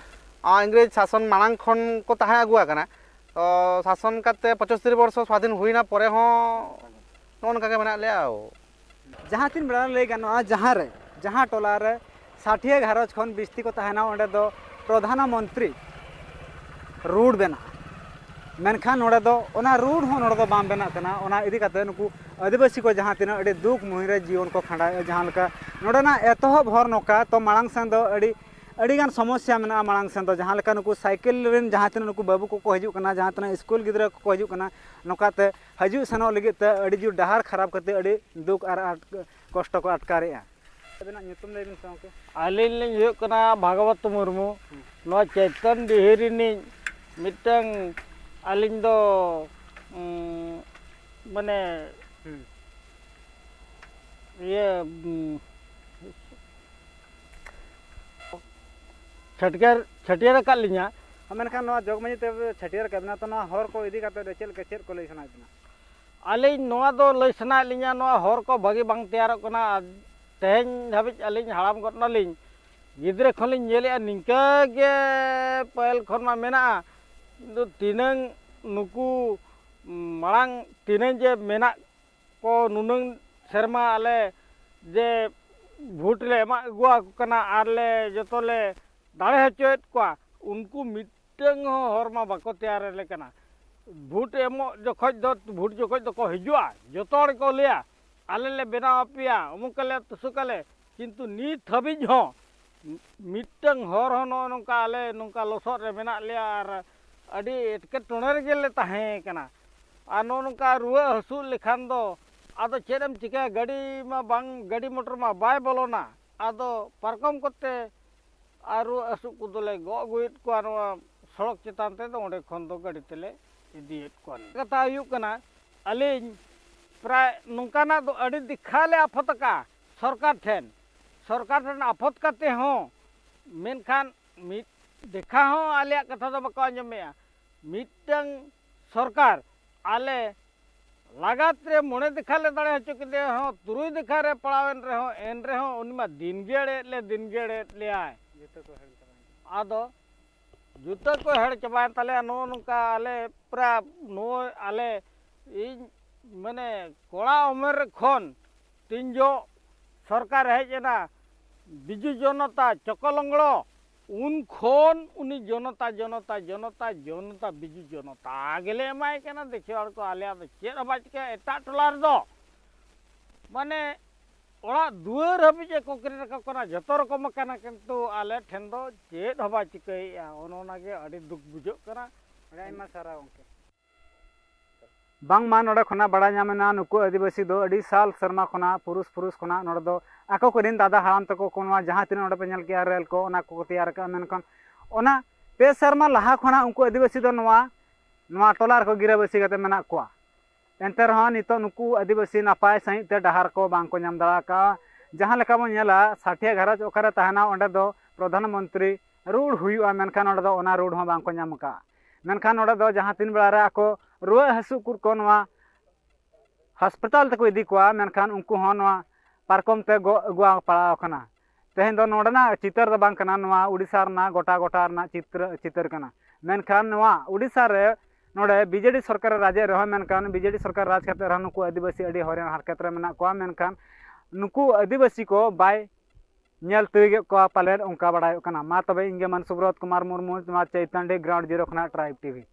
ᱟᱨ ᱤᱝᱨᱮᱡᱽ ᱥᱟᱥᱚᱱ ᱢᱟᱲᱟᱝ ᱠᱷᱚᱱ ᱠᱚ ᱛᱟᱦᱮᱸ ᱟᱹᱜᱩ ᱟᱠᱟᱱᱟ᱾ ᱛᱚ ᱥᱟᱥᱚᱱ ᱠᱟᱛᱮ ᱯᱚᱸᱪᱟᱥᱤ ᱵᱚᱨᱥᱚ ᱥᱣᱟᱫᱷᱤᱱ ᱦᱩᱭᱱᱟ ᱯᱚᱨᱮ ᱦᱚᱸ ᱱᱚᱜᱼᱚ ᱱᱚᱝᱠᱟ ᱜᱮ ᱢᱮᱱᱟᱜ ᱞᱮᱭᱟ᱾ ᱡᱟᱦᱟᱸ ᱛᱤᱱ ᱵᱮᱲᱟ ᱞᱟᱹᱭ ᱜᱟᱱᱚᱜᱼᱟ, ᱡᱟᱦᱟᱸ ᱨᱮ, ᱡᱟᱦᱟᱸ ᱴᱚᱞᱟ ᱨᱮ ᱥᱟᱴᱷᱤᱭᱟᱹ ᱜᱷᱟᱨᱚᱸᱡᱽ ᱠᱷᱚᱱ ᱵᱤᱥᱛᱤ ᱠᱚ ᱛᱟᱦᱮᱱᱟ, ᱚᱸᱰᱮ ᱫᱚ ᱯᱨᱚᱫᱷᱟᱱ ᱢᱚᱱᱛᱨᱤ ᱨᱳᱰ ᱵᱮᱱᱟᱜᱼᱟ᱾ ᱢᱮᱱᱠᱷᱟᱱ ᱱᱚᱰᱮ ᱫᱚ ᱚᱱᱟ ᱨᱳᱰ ᱦᱚᱸ ᱱᱚᱰᱮ ᱫᱚ ᱵᱟᱝ ᱵᱮᱱᱟᱜ ᱠᱟᱱᱟ᱾ ᱚᱱᱟ ᱤᱫᱤ ᱠᱟᱛᱮ ᱱᱩᱠᱩ ᱟᱹᱫᱤᱵᱟᱹᱥᱤ ᱠᱚ ᱡᱟᱦᱟᱸ ᱛᱤᱱᱟᱹᱜ ᱟᱹᱰᱤ ᱫᱩᱠ ᱢᱩᱦᱤᱢ ᱨᱮ ᱡᱤᱭᱚᱱ ᱠᱚ ᱠᱷᱟᱸᱰᱟᱣᱮᱫᱼᱟ, ᱡᱟᱦᱟᱸ ᱞᱮᱠᱟ ᱱᱚᱰᱮᱱᱟᱜ ᱮᱛᱚᱦᱚᱵ ᱦᱚᱨ ᱱᱚᱝᱠᱟ, ᱛᱚ ᱢᱟᱲᱟᱝ ᱥᱮᱱ ᱫᱚ ᱟᱹᱰᱤ ᱟᱹᱰᱤᱜᱟᱱ ᱥᱚᱢᱚᱥᱥᱟ ᱢᱮᱱᱟᱜᱼᱟ ᱢᱟᱲᱟᱝ ᱥᱮᱱ ᱫᱚ, ᱡᱟᱦᱟᱸ ᱞᱮᱠᱟ ᱱᱩᱠᱩ ᱥᱟᱭᱠᱮᱞ ᱨᱮᱱ ᱡᱟᱦᱟᱸ ᱛᱤᱱᱟᱹᱜ ᱱᱩᱠᱩ ᱵᱟᱹᱵᱩ ᱠᱚᱠᱚ ᱦᱤᱡᱩᱜ ᱠᱟᱱᱟ, ᱡᱟᱦᱟᱸ ᱛᱤᱱᱟᱹᱜ ᱥᱠᱩᱞ ᱜᱤᱫᱽᱨᱟᱹ ᱠᱚᱠᱚ ᱦᱤᱡᱩᱜ ᱠᱟᱱᱟ, ᱱᱚᱝᱠᱟᱛᱮ ᱦᱤᱡᱩᱜ ᱥᱮᱱᱚᱜ ᱞᱟᱹᱜᱤᱫ ᱛᱮ ᱟᱹᱰᱤ ᱡᱳᱨ ᱰᱟᱦᱟᱨ ᱠᱷᱟᱨᱟᱯ ᱠᱟᱛᱮ ᱟᱹᱰᱤ ᱫᱩᱠ ᱟᱨ ᱟᱴ-, ᱠᱚᱥᱴᱚ ᱠᱚ ᱟᱴᱠᱟᱨᱮᱜᱼᱟ᱾ ᱟᱵᱤᱱᱟᱜ ᱧᱩᱛᱩᱢ ᱞᱟᱹᱭ ᱵᱤᱱ ᱥᱮ ᱜᱚᱢᱠᱮ? ᱟᱹᱞᱤᱧ ᱞᱤᱧ ᱦᱩᱭᱩᱜ ᱠᱟᱱᱟ ᱵᱷᱟᱜᱚᱵᱚᱛ ᱢᱩᱨᱢᱩ᱾ ᱦᱩᱸ᱾ ᱱᱚᱣᱟ ᱪᱮᱛᱚᱱ ᱰᱤᱦᱤ ᱨᱤᱱᱤᱡ ᱢᱤᱫᱴᱟᱝ ᱟᱹᱞᱤᱧ ᱫᱚ, ᱩᱸ, ᱢᱟᱱᱮ ᱦᱩᱸ᱾ ᱤᱭᱟᱹ, ᱩᱸ, ᱪᱷᱟᱹᱴᱭᱟᱹᱨ, ᱪᱷᱟᱹᱴᱭᱟᱹᱨ ᱟᱠᱟᱫ ᱞᱤᱧᱟ᱾ ᱢᱮᱱᱠᱷᱟᱱ ᱱᱚᱣᱟ ᱡᱚᱜᱽ ᱢᱟᱹᱡᱷᱤ ᱛᱮ ᱪᱷᱟᱹᱴᱭᱟᱹᱨ ᱟᱠᱟᱫ ᱵᱮᱱᱟ, ᱛᱚ ᱱᱚᱣᱟ ᱦᱚᱨ ᱠᱚ ᱤᱫᱤ ᱠᱟᱛᱮ ᱪᱮᱫ ᱞᱮᱠᱟ, ᱪᱮᱫ ᱠᱚ ᱞᱟᱹᱭ ᱥᱟᱱᱟᱭᱮᱫ ᱵᱮᱱᱟ? ᱟᱹᱞᱤᱧ ᱱᱚᱣᱟ ᱫᱚ ᱞᱟᱹᱭ ᱥᱟᱱᱟᱭᱮᱫ ᱞᱤᱧᱟ, ᱱᱚᱣᱟ ᱦᱚᱨ ᱠᱚ ᱵᱷᱟᱹᱜᱤ ᱵᱟᱝ ᱛᱮᱭᱟᱨᱚᱜ ᱠᱟᱱᱟ᱾ ᱟᱨ ᱛᱮᱦᱮᱧ ᱫᱷᱟᱹᱵᱤᱡ ᱟᱹᱞᱤᱧ ᱦᱟᱲᱟᱢ ᱜᱚᱫ ᱱᱟᱞᱤᱧ, ᱜᱤᱫᱽᱨᱟᱹ ᱠᱷᱚᱱᱞᱤᱧ ᱧᱮᱞᱮᱫᱼᱟ, ᱱᱤᱝᱠᱟᱹ ᱜᱮ ᱯᱟᱹᱦᱤᱞ ᱠᱷᱚᱱ ᱢᱟ ᱢᱮᱱᱟᱜᱼᱟ, ᱠᱤᱱᱛᱩ ᱛᱤᱱᱟᱹᱝ ᱱᱩᱠᱩ ᱢᱟᱲᱟᱝ ᱛᱤᱱᱟᱹᱝ ᱡᱮ ᱢᱮᱱᱟᱜ ᱠᱚ, ᱱᱩᱱᱟᱹᱝ ᱥᱮᱨᱢᱟ ᱟᱞᱮ ᱡᱮ ᱵᱷᱳᱴ ᱞᱮ ᱮᱢᱟ ᱟᱹᱜᱩᱣᱟᱠᱚ ᱠᱟᱱᱟ ᱟᱨ ᱞᱮ ᱡᱚᱛᱚ ᱞᱮ ᱫᱟᱲᱮ ᱦᱚᱪᱚᱭᱮᱫ ᱠᱚᱣᱟ, ᱩᱱᱠᱩ ᱢᱤᱫᱴᱟᱹᱝ ᱦᱚᱸ ᱦᱚᱨ ᱢᱟ ᱵᱟᱠᱚ ᱛᱮᱭᱟᱨ ᱟᱞᱮ ᱠᱟᱱᱟ᱾ ᱵᱷᱳᱴ ᱮᱢᱚᱜ ᱡᱚᱠᱷᱚᱡ ᱫᱚ, ᱵᱷᱳᱴ ᱡᱚᱠᱷᱚᱡ ᱫᱚᱠᱚ ᱦᱤᱡᱩᱜᱼᱟ, ᱡᱚᱛᱚ ᱦᱚᱲ ᱠᱚ ᱞᱟᱹᱭᱟ, "ᱟᱞᱮ ᱞᱮ ᱵᱮᱱᱟᱣ ᱟᱯᱮᱭᱟ, ᱚᱢᱩᱠ ᱟᱞᱮ, ᱛᱩᱥᱩᱠ ᱟᱞᱮ", ᱠᱤᱱᱛᱩ ᱱᱤᱛ ᱦᱟᱹᱵᱤᱡ ᱦᱚᱸ ᱢᱤᱫᱴᱟᱹᱝ ᱦᱚᱨ ᱦᱚᱸ ᱱᱚᱜᱼᱚ ᱱᱚᱝᱠᱟ ᱟᱞᱮ ᱱᱚᱝᱠᱟ ᱞᱚᱥᱚᱫ ᱨᱮ ᱢᱮᱱᱟᱜ ᱞᱮᱭᱟ ᱟᱨ ᱟᱹᱰᱤ ᱮᱴᱠᱮᱴᱚᱬᱮ ᱨᱮᱜᱮ ᱞᱮ ᱛᱟᱦᱮᱸ ᱠᱟᱱᱟ᱾ ᱟᱨ ᱱᱚᱜᱼᱚ ᱱᱚᱝᱠᱟ ᱨᱩᱣᱟᱹᱜ ᱦᱟᱹᱥᱩᱜ ᱞᱮᱠᱷᱟᱱ ᱫᱚ ᱟᱫᱚ ᱪᱮᱫ ᱮᱢ ᱪᱤᱠᱟᱹᱭᱟ, ᱜᱟᱹᱰᱤ ᱢᱟ ᱵᱟᱝ, ᱜᱟᱹᱰᱤ ᱢᱚᱴᱚᱨ ᱢᱟ ᱵᱟᱭ ᱵᱚᱞᱚᱱᱟ, ᱟᱫᱚ ᱯᱟᱨᱠᱚᱢ ᱠᱚᱛᱮ ᱟᱨ ᱨᱩᱣᱟᱹᱜ ᱦᱟᱹᱥᱩᱜ ᱠᱚᱫᱚᱞᱮ ᱜᱚᱜ ᱟᱹᱜᱩᱭᱮᱫ ᱠᱚᱣᱟ ᱱᱚᱣᱟ ᱥᱚᱲᱚᱠ ᱪᱮᱛᱟᱱ ᱛᱮᱫᱚ, ᱚᱸᱰᱮ ᱠᱷᱚᱱ ᱫᱚ ᱜᱟᱹᱰᱤ ᱛᱮᱞᱮ ᱤᱫᱤᱭᱮᱫ ᱠᱚᱣᱟ᱾ ᱠᱟᱛᱷᱟ ᱦᱩᱭᱩᱜ ᱠᱟᱱᱟ, ᱟᱹᱞᱤᱧ ᱯᱨᱟᱭ ᱱᱚᱝᱠᱟᱱᱟᱜ ᱫᱚ ᱟᱹᱰᱤ ᱫᱮᱠᱷᱟ ᱞᱮ ᱟᱯᱷᱚᱛ ᱟᱠᱟᱫᱼᱟ ᱥᱚᱨᱠᱟᱨ ᱴᱷᱮᱱ, ᱥᱚᱨᱠᱟᱨ ᱴᱷᱮᱱ ᱟᱯᱷᱚᱛ ᱠᱟᱛᱮ ᱦᱚᱸ, ᱢᱮᱱᱠᱷᱟᱱ ᱢᱤᱫ ᱫᱮᱠᱷᱟ ᱦᱚᱸ ᱟᱞᱮᱭᱟᱜ ᱠᱟᱛᱷᱟ ᱫᱚ ᱵᱟᱠᱚ ᱟᱸᱡᱚᱢᱮᱜᱼᱟ᱾ ᱢᱤᱫᱴᱟᱝ ᱥᱚᱨᱠᱟᱨ ᱟᱞᱮ ᱞᱟᱜᱟᱛ ᱨᱮ ᱢᱚᱬᱮ ᱫᱮᱠᱷᱟ ᱞᱮ ᱫᱟᱲᱮ ᱦᱚᱪᱚ ᱠᱮᱫᱮ ᱨᱮᱦᱚᱸ, ᱛᱩᱨᱩᱭ ᱫᱮᱠᱷᱟ ᱨᱮ ᱯᱟᱲᱟᱣᱮᱱ ᱨᱮᱦᱚᱸ, ᱮᱱ ᱨᱮᱦᱚᱸ ᱩᱱᱤ ᱢᱟ ᱫᱤᱱ ᱜᱮ ᱮᱲᱮᱭᱮᱫ ᱞᱮ, ᱫᱤᱱ ᱜᱮ ᱮᱲᱮᱭᱮᱫ ᱞᱮᱭᱟᱭ᱾ ᱡᱚᱛᱚ ᱠᱚ ᱦᱮᱲ ᱪᱟᱵᱟᱭᱮᱱ᱾ ᱟᱫᱚ ᱡᱩᱛᱟᱹ ᱠᱚ ᱦᱮᱲ ᱪᱟᱵᱟᱭᱮᱱ ᱛᱟᱞᱮᱭᱟ᱾ ᱱᱚᱜᱼᱚ ᱱᱚᱝᱠᱟ ᱟᱞᱮ ᱯᱨᱟᱭ ᱱᱚᱜᱼᱚᱭ ᱟᱞᱮ, ᱤᱧ ᱢᱟᱱᱮ ᱠᱚᱲᱟ ᱩᱢᱮᱨ ᱠᱷᱚᱱ ᱛᱤᱱ ᱡᱚᱜ ᱥᱚᱨᱠᱟᱨ ᱦᱮᱡ ᱮᱱᱟ, ᱵᱤᱡᱩ ᱡᱚᱱᱚᱛᱟ ᱪᱚᱠᱚᱞᱚᱝᱜᱽᱲᱚ, ᱩᱱ ᱠᱷᱚᱱ ᱩᱱᱤ ᱡᱚᱱᱚᱛᱟ, ᱡᱚᱱᱚᱛᱟ, ᱡᱚᱱᱚᱛᱟ, ᱡᱚᱱᱚᱛᱟ, ᱵᱤᱡᱩ ᱡᱚᱱᱚᱛᱟ ᱜᱮᱞᱮ ᱮᱢᱟᱭ ᱠᱟᱱᱟ᱾ ᱫᱮᱠᱷᱤ ᱦᱚᱲ ᱠᱚ, ᱟᱞᱮᱭᱟᱜ ᱫᱚ ᱪᱮᱫ ᱦᱚᱸ ᱵᱟᱭ ᱪᱤᱠᱟᱹᱭᱟ᱾ ᱮᱴᱟᱜ ᱴᱚᱞᱟ ᱨᱮᱫᱚ ᱢᱟᱱᱮ ᱚᱲᱟᱜ ᱫᱩᱣᱟᱹᱨ ᱦᱟᱹᱵᱤᱡ ᱮ concrete ᱟᱠᱚ ᱠᱟᱱᱟ, ᱡᱚᱛᱚ ᱨᱚᱠᱚᱢ ᱟᱠᱟᱱᱟ, ᱠᱤᱱᱛᱩ ᱟᱞᱮ ᱴᱷᱮᱱ ᱫᱚ ᱪᱮᱫ ᱦᱚᱸ ᱵᱟᱭ ᱪᱤᱠᱟᱹᱭᱮᱫᱼᱟ᱾ ᱚᱱᱮ ᱚᱱᱟᱜᱮ ᱟᱹᱰᱤ ᱫᱩᱠ ᱵᱩᱡᱷᱟᱹᱜ ᱠᱟᱱᱟ᱾ ᱟᱹᱰᱤ ᱟᱭᱢᱟ ᱥᱟᱨᱦᱟᱣ ᱜᱚᱢᱠᱮ᱾ ᱵᱟᱝᱢᱟ ᱱᱚᱰᱮ ᱠᱷᱚᱱᱟᱜ ᱵᱟᱲᱟᱭ ᱧᱟᱢ ᱮᱱᱟ, ᱱᱩᱠᱩ ᱟᱹᱫᱤᱵᱟᱹᱥᱤ ᱫᱚ ᱟᱹᱰᱤ ᱥᱟᱞ ᱥᱮᱨᱢᱟ ᱠᱷᱚᱱᱟᱜ, ᱯᱩᱨᱩᱥ ᱯᱩᱨᱩᱥ ᱠᱷᱚᱱᱟᱜ ᱱᱚᱰᱮ ᱫᱚ ᱟᱠᱚ ᱠᱚᱨᱮᱱ ᱫᱟᱫᱟ ᱦᱟᱲᱟᱢ ᱛᱟᱠᱚ ᱠᱚ ᱱᱚᱣᱟ ᱡᱟᱦᱟᱸ ᱛᱤᱱᱟᱹᱜ ᱱᱚᱰᱮ ᱯᱮ ᱧᱮᱞ ᱠᱮᱜᱼᱟ ᱨᱮᱞ ᱠᱚ, ᱚᱱᱟ ᱠᱚᱠᱚ ᱛᱮᱭᱟᱨ ᱟᱠᱟᱫᱼᱟ᱾ ᱢᱮᱱᱠᱷᱟᱱ ᱚᱱᱟ ᱯᱮ ᱥᱮᱨᱢᱟ ᱞᱟᱦᱟ ᱠᱷᱚᱱᱟᱜ ᱩᱱᱠᱩ ᱟᱹᱫᱤᱵᱟᱹᱥᱤ ᱫᱚ ᱱᱚᱣᱟ, ᱱᱚᱣᱟ ᱴᱚᱞᱟ ᱨᱮᱠᱚ ᱜᱤᱨᱟᱹᱵᱟᱹᱥᱤ ᱠᱟᱛᱮ ᱢᱮᱱᱟᱜ ᱠᱚᱣᱟ᱾ ᱮᱱᱛᱮ ᱨᱮᱦᱚᱸ ᱱᱤᱛᱚᱜ ᱱᱩᱠᱩ ᱟᱹᱫᱤᱵᱟᱹᱥᱤ ᱱᱟᱯᱟᱭ ᱥᱟᱺᱦᱤᱡ ᱛᱮ ᱰᱟᱦᱟᱨ ᱠᱚ ᱵᱟᱝ ᱠᱚ ᱧᱟᱢ ᱫᱟᱲᱮ ᱟᱠᱟᱫᱼᱟ᱾ ᱡᱟᱦᱟᱸ ᱞᱮᱠᱟ ᱵᱚᱱ ᱧᱮᱞᱟ, ᱥᱟᱴᱷᱤᱭᱟ ᱜᱷᱟᱨᱚᱸᱡᱽ ᱚᱠᱟᱨᱮ ᱛᱟᱦᱮᱱᱟ, ᱚᱸᱰᱮ ᱫᱚ ᱯᱨᱚᱫᱷᱟᱱ ᱢᱚᱱᱛᱨᱤ road ᱦᱩᱭᱩᱜᱼᱟ, ᱢᱮᱱᱠᱷᱟᱱ ᱚᱸᱰᱮ ᱫᱚ ᱚᱱᱟ road ᱦᱚᱸ ᱵᱟᱝ ᱠᱚ ᱧᱟᱢ ᱟᱠᱟᱫᱼᱟ᱾ ᱢᱮᱱᱠᱷᱟᱱ ᱱᱚᱰᱮ ᱫᱚ ᱡᱟᱦᱟᱸ ᱛᱤᱱ ᱵᱮᱲᱟ ᱨᱮ ᱟᱠᱚ ᱨᱩᱣᱟᱹᱜ ᱦᱟᱹᱥᱩᱜ ᱠᱚ ᱱᱚᱣᱟ ᱦᱟᱥᱯᱟᱛᱟᱞ ᱛᱮᱠᱚ ᱤᱫᱤ ᱠᱚᱣᱟ, ᱢᱮᱱᱠᱷᱟᱱ ᱩᱱᱠᱩ ᱦᱚᱸ ᱱᱚᱣᱟ ᱯᱟᱨᱠᱚᱢ ᱛᱮ ᱜᱚᱜ ᱟᱹᱜᱩ ᱯᱟᱲᱟᱣ ᱟᱠᱟᱱᱟ᱾ ᱛᱮᱦᱮᱧ ᱫᱚ ᱱᱚᱰᱮᱱᱟᱜ ᱪᱤᱛᱟᱹᱨ ᱫᱚ ᱵᱟᱝ ᱠᱟᱱᱟ, ᱱᱚᱣᱟ ᱩᱰᱤᱥᱟ ᱨᱮᱱᱟᱜ ᱜᱚᱴᱟ ᱜᱚᱴᱟ ᱨᱮᱱᱟᱜ ᱪᱤᱛᱨᱟᱹ, ᱪᱤᱛᱟᱹᱨ ᱠᱟᱱᱟ᱾ ᱢᱮᱱᱠᱷᱟᱱ ᱱᱚᱣᱟ ᱩᱰᱤᱥᱟ ᱨᱮ ᱱᱚᱰᱮ BJD ᱥᱚᱨᱠᱟᱨᱮ ᱨᱟᱡᱮᱫ ᱨᱮᱦᱚᱸ, ᱢᱮᱱᱠᱷᱟᱱ BJD ᱥᱚᱨᱠᱟᱨ ᱨᱟᱡᱽ ᱠᱟᱛᱮ ᱨᱮᱦᱚᱸ ᱱᱩᱠᱩ ᱟᱹᱫᱤᱵᱟᱹᱥᱤ ᱟᱹᱰᱤ ᱦᱚᱭᱨᱟᱱ ᱦᱟᱨᱠᱮᱛ ᱨᱮ ᱢᱮᱱᱟᱜ ᱠᱚᱣᱟ᱾ ᱢᱮᱱᱠᱷᱟᱱ ᱱᱩᱠᱩ ᱟᱹᱫᱤᱵᱟᱹᱥᱤ ᱠᱚ ᱵᱟᱭ ᱧᱮᱞ ᱛᱤᱭᱳᱜᱮᱫ ᱠᱚᱣᱟ ᱯᱟᱞᱮᱫ, ᱚᱱᱠᱟ ᱵᱟᱲᱟᱭᱚᱜ ᱠᱟᱱᱟ᱾ ᱢᱟ ᱛᱚᱵᱮ ᱤᱧ ᱜᱮ ᱢᱟᱱ ᱥᱩᱵᱨᱚᱛ ᱠᱩᱢᱟᱨ ᱢᱩᱨᱢᱩ, ᱱᱚᱣᱟ ᱪᱟᱹᱭᱛᱟᱱᱰᱤ ground zero ᱠᱷᱚᱱᱟᱜ Tribe TV᱾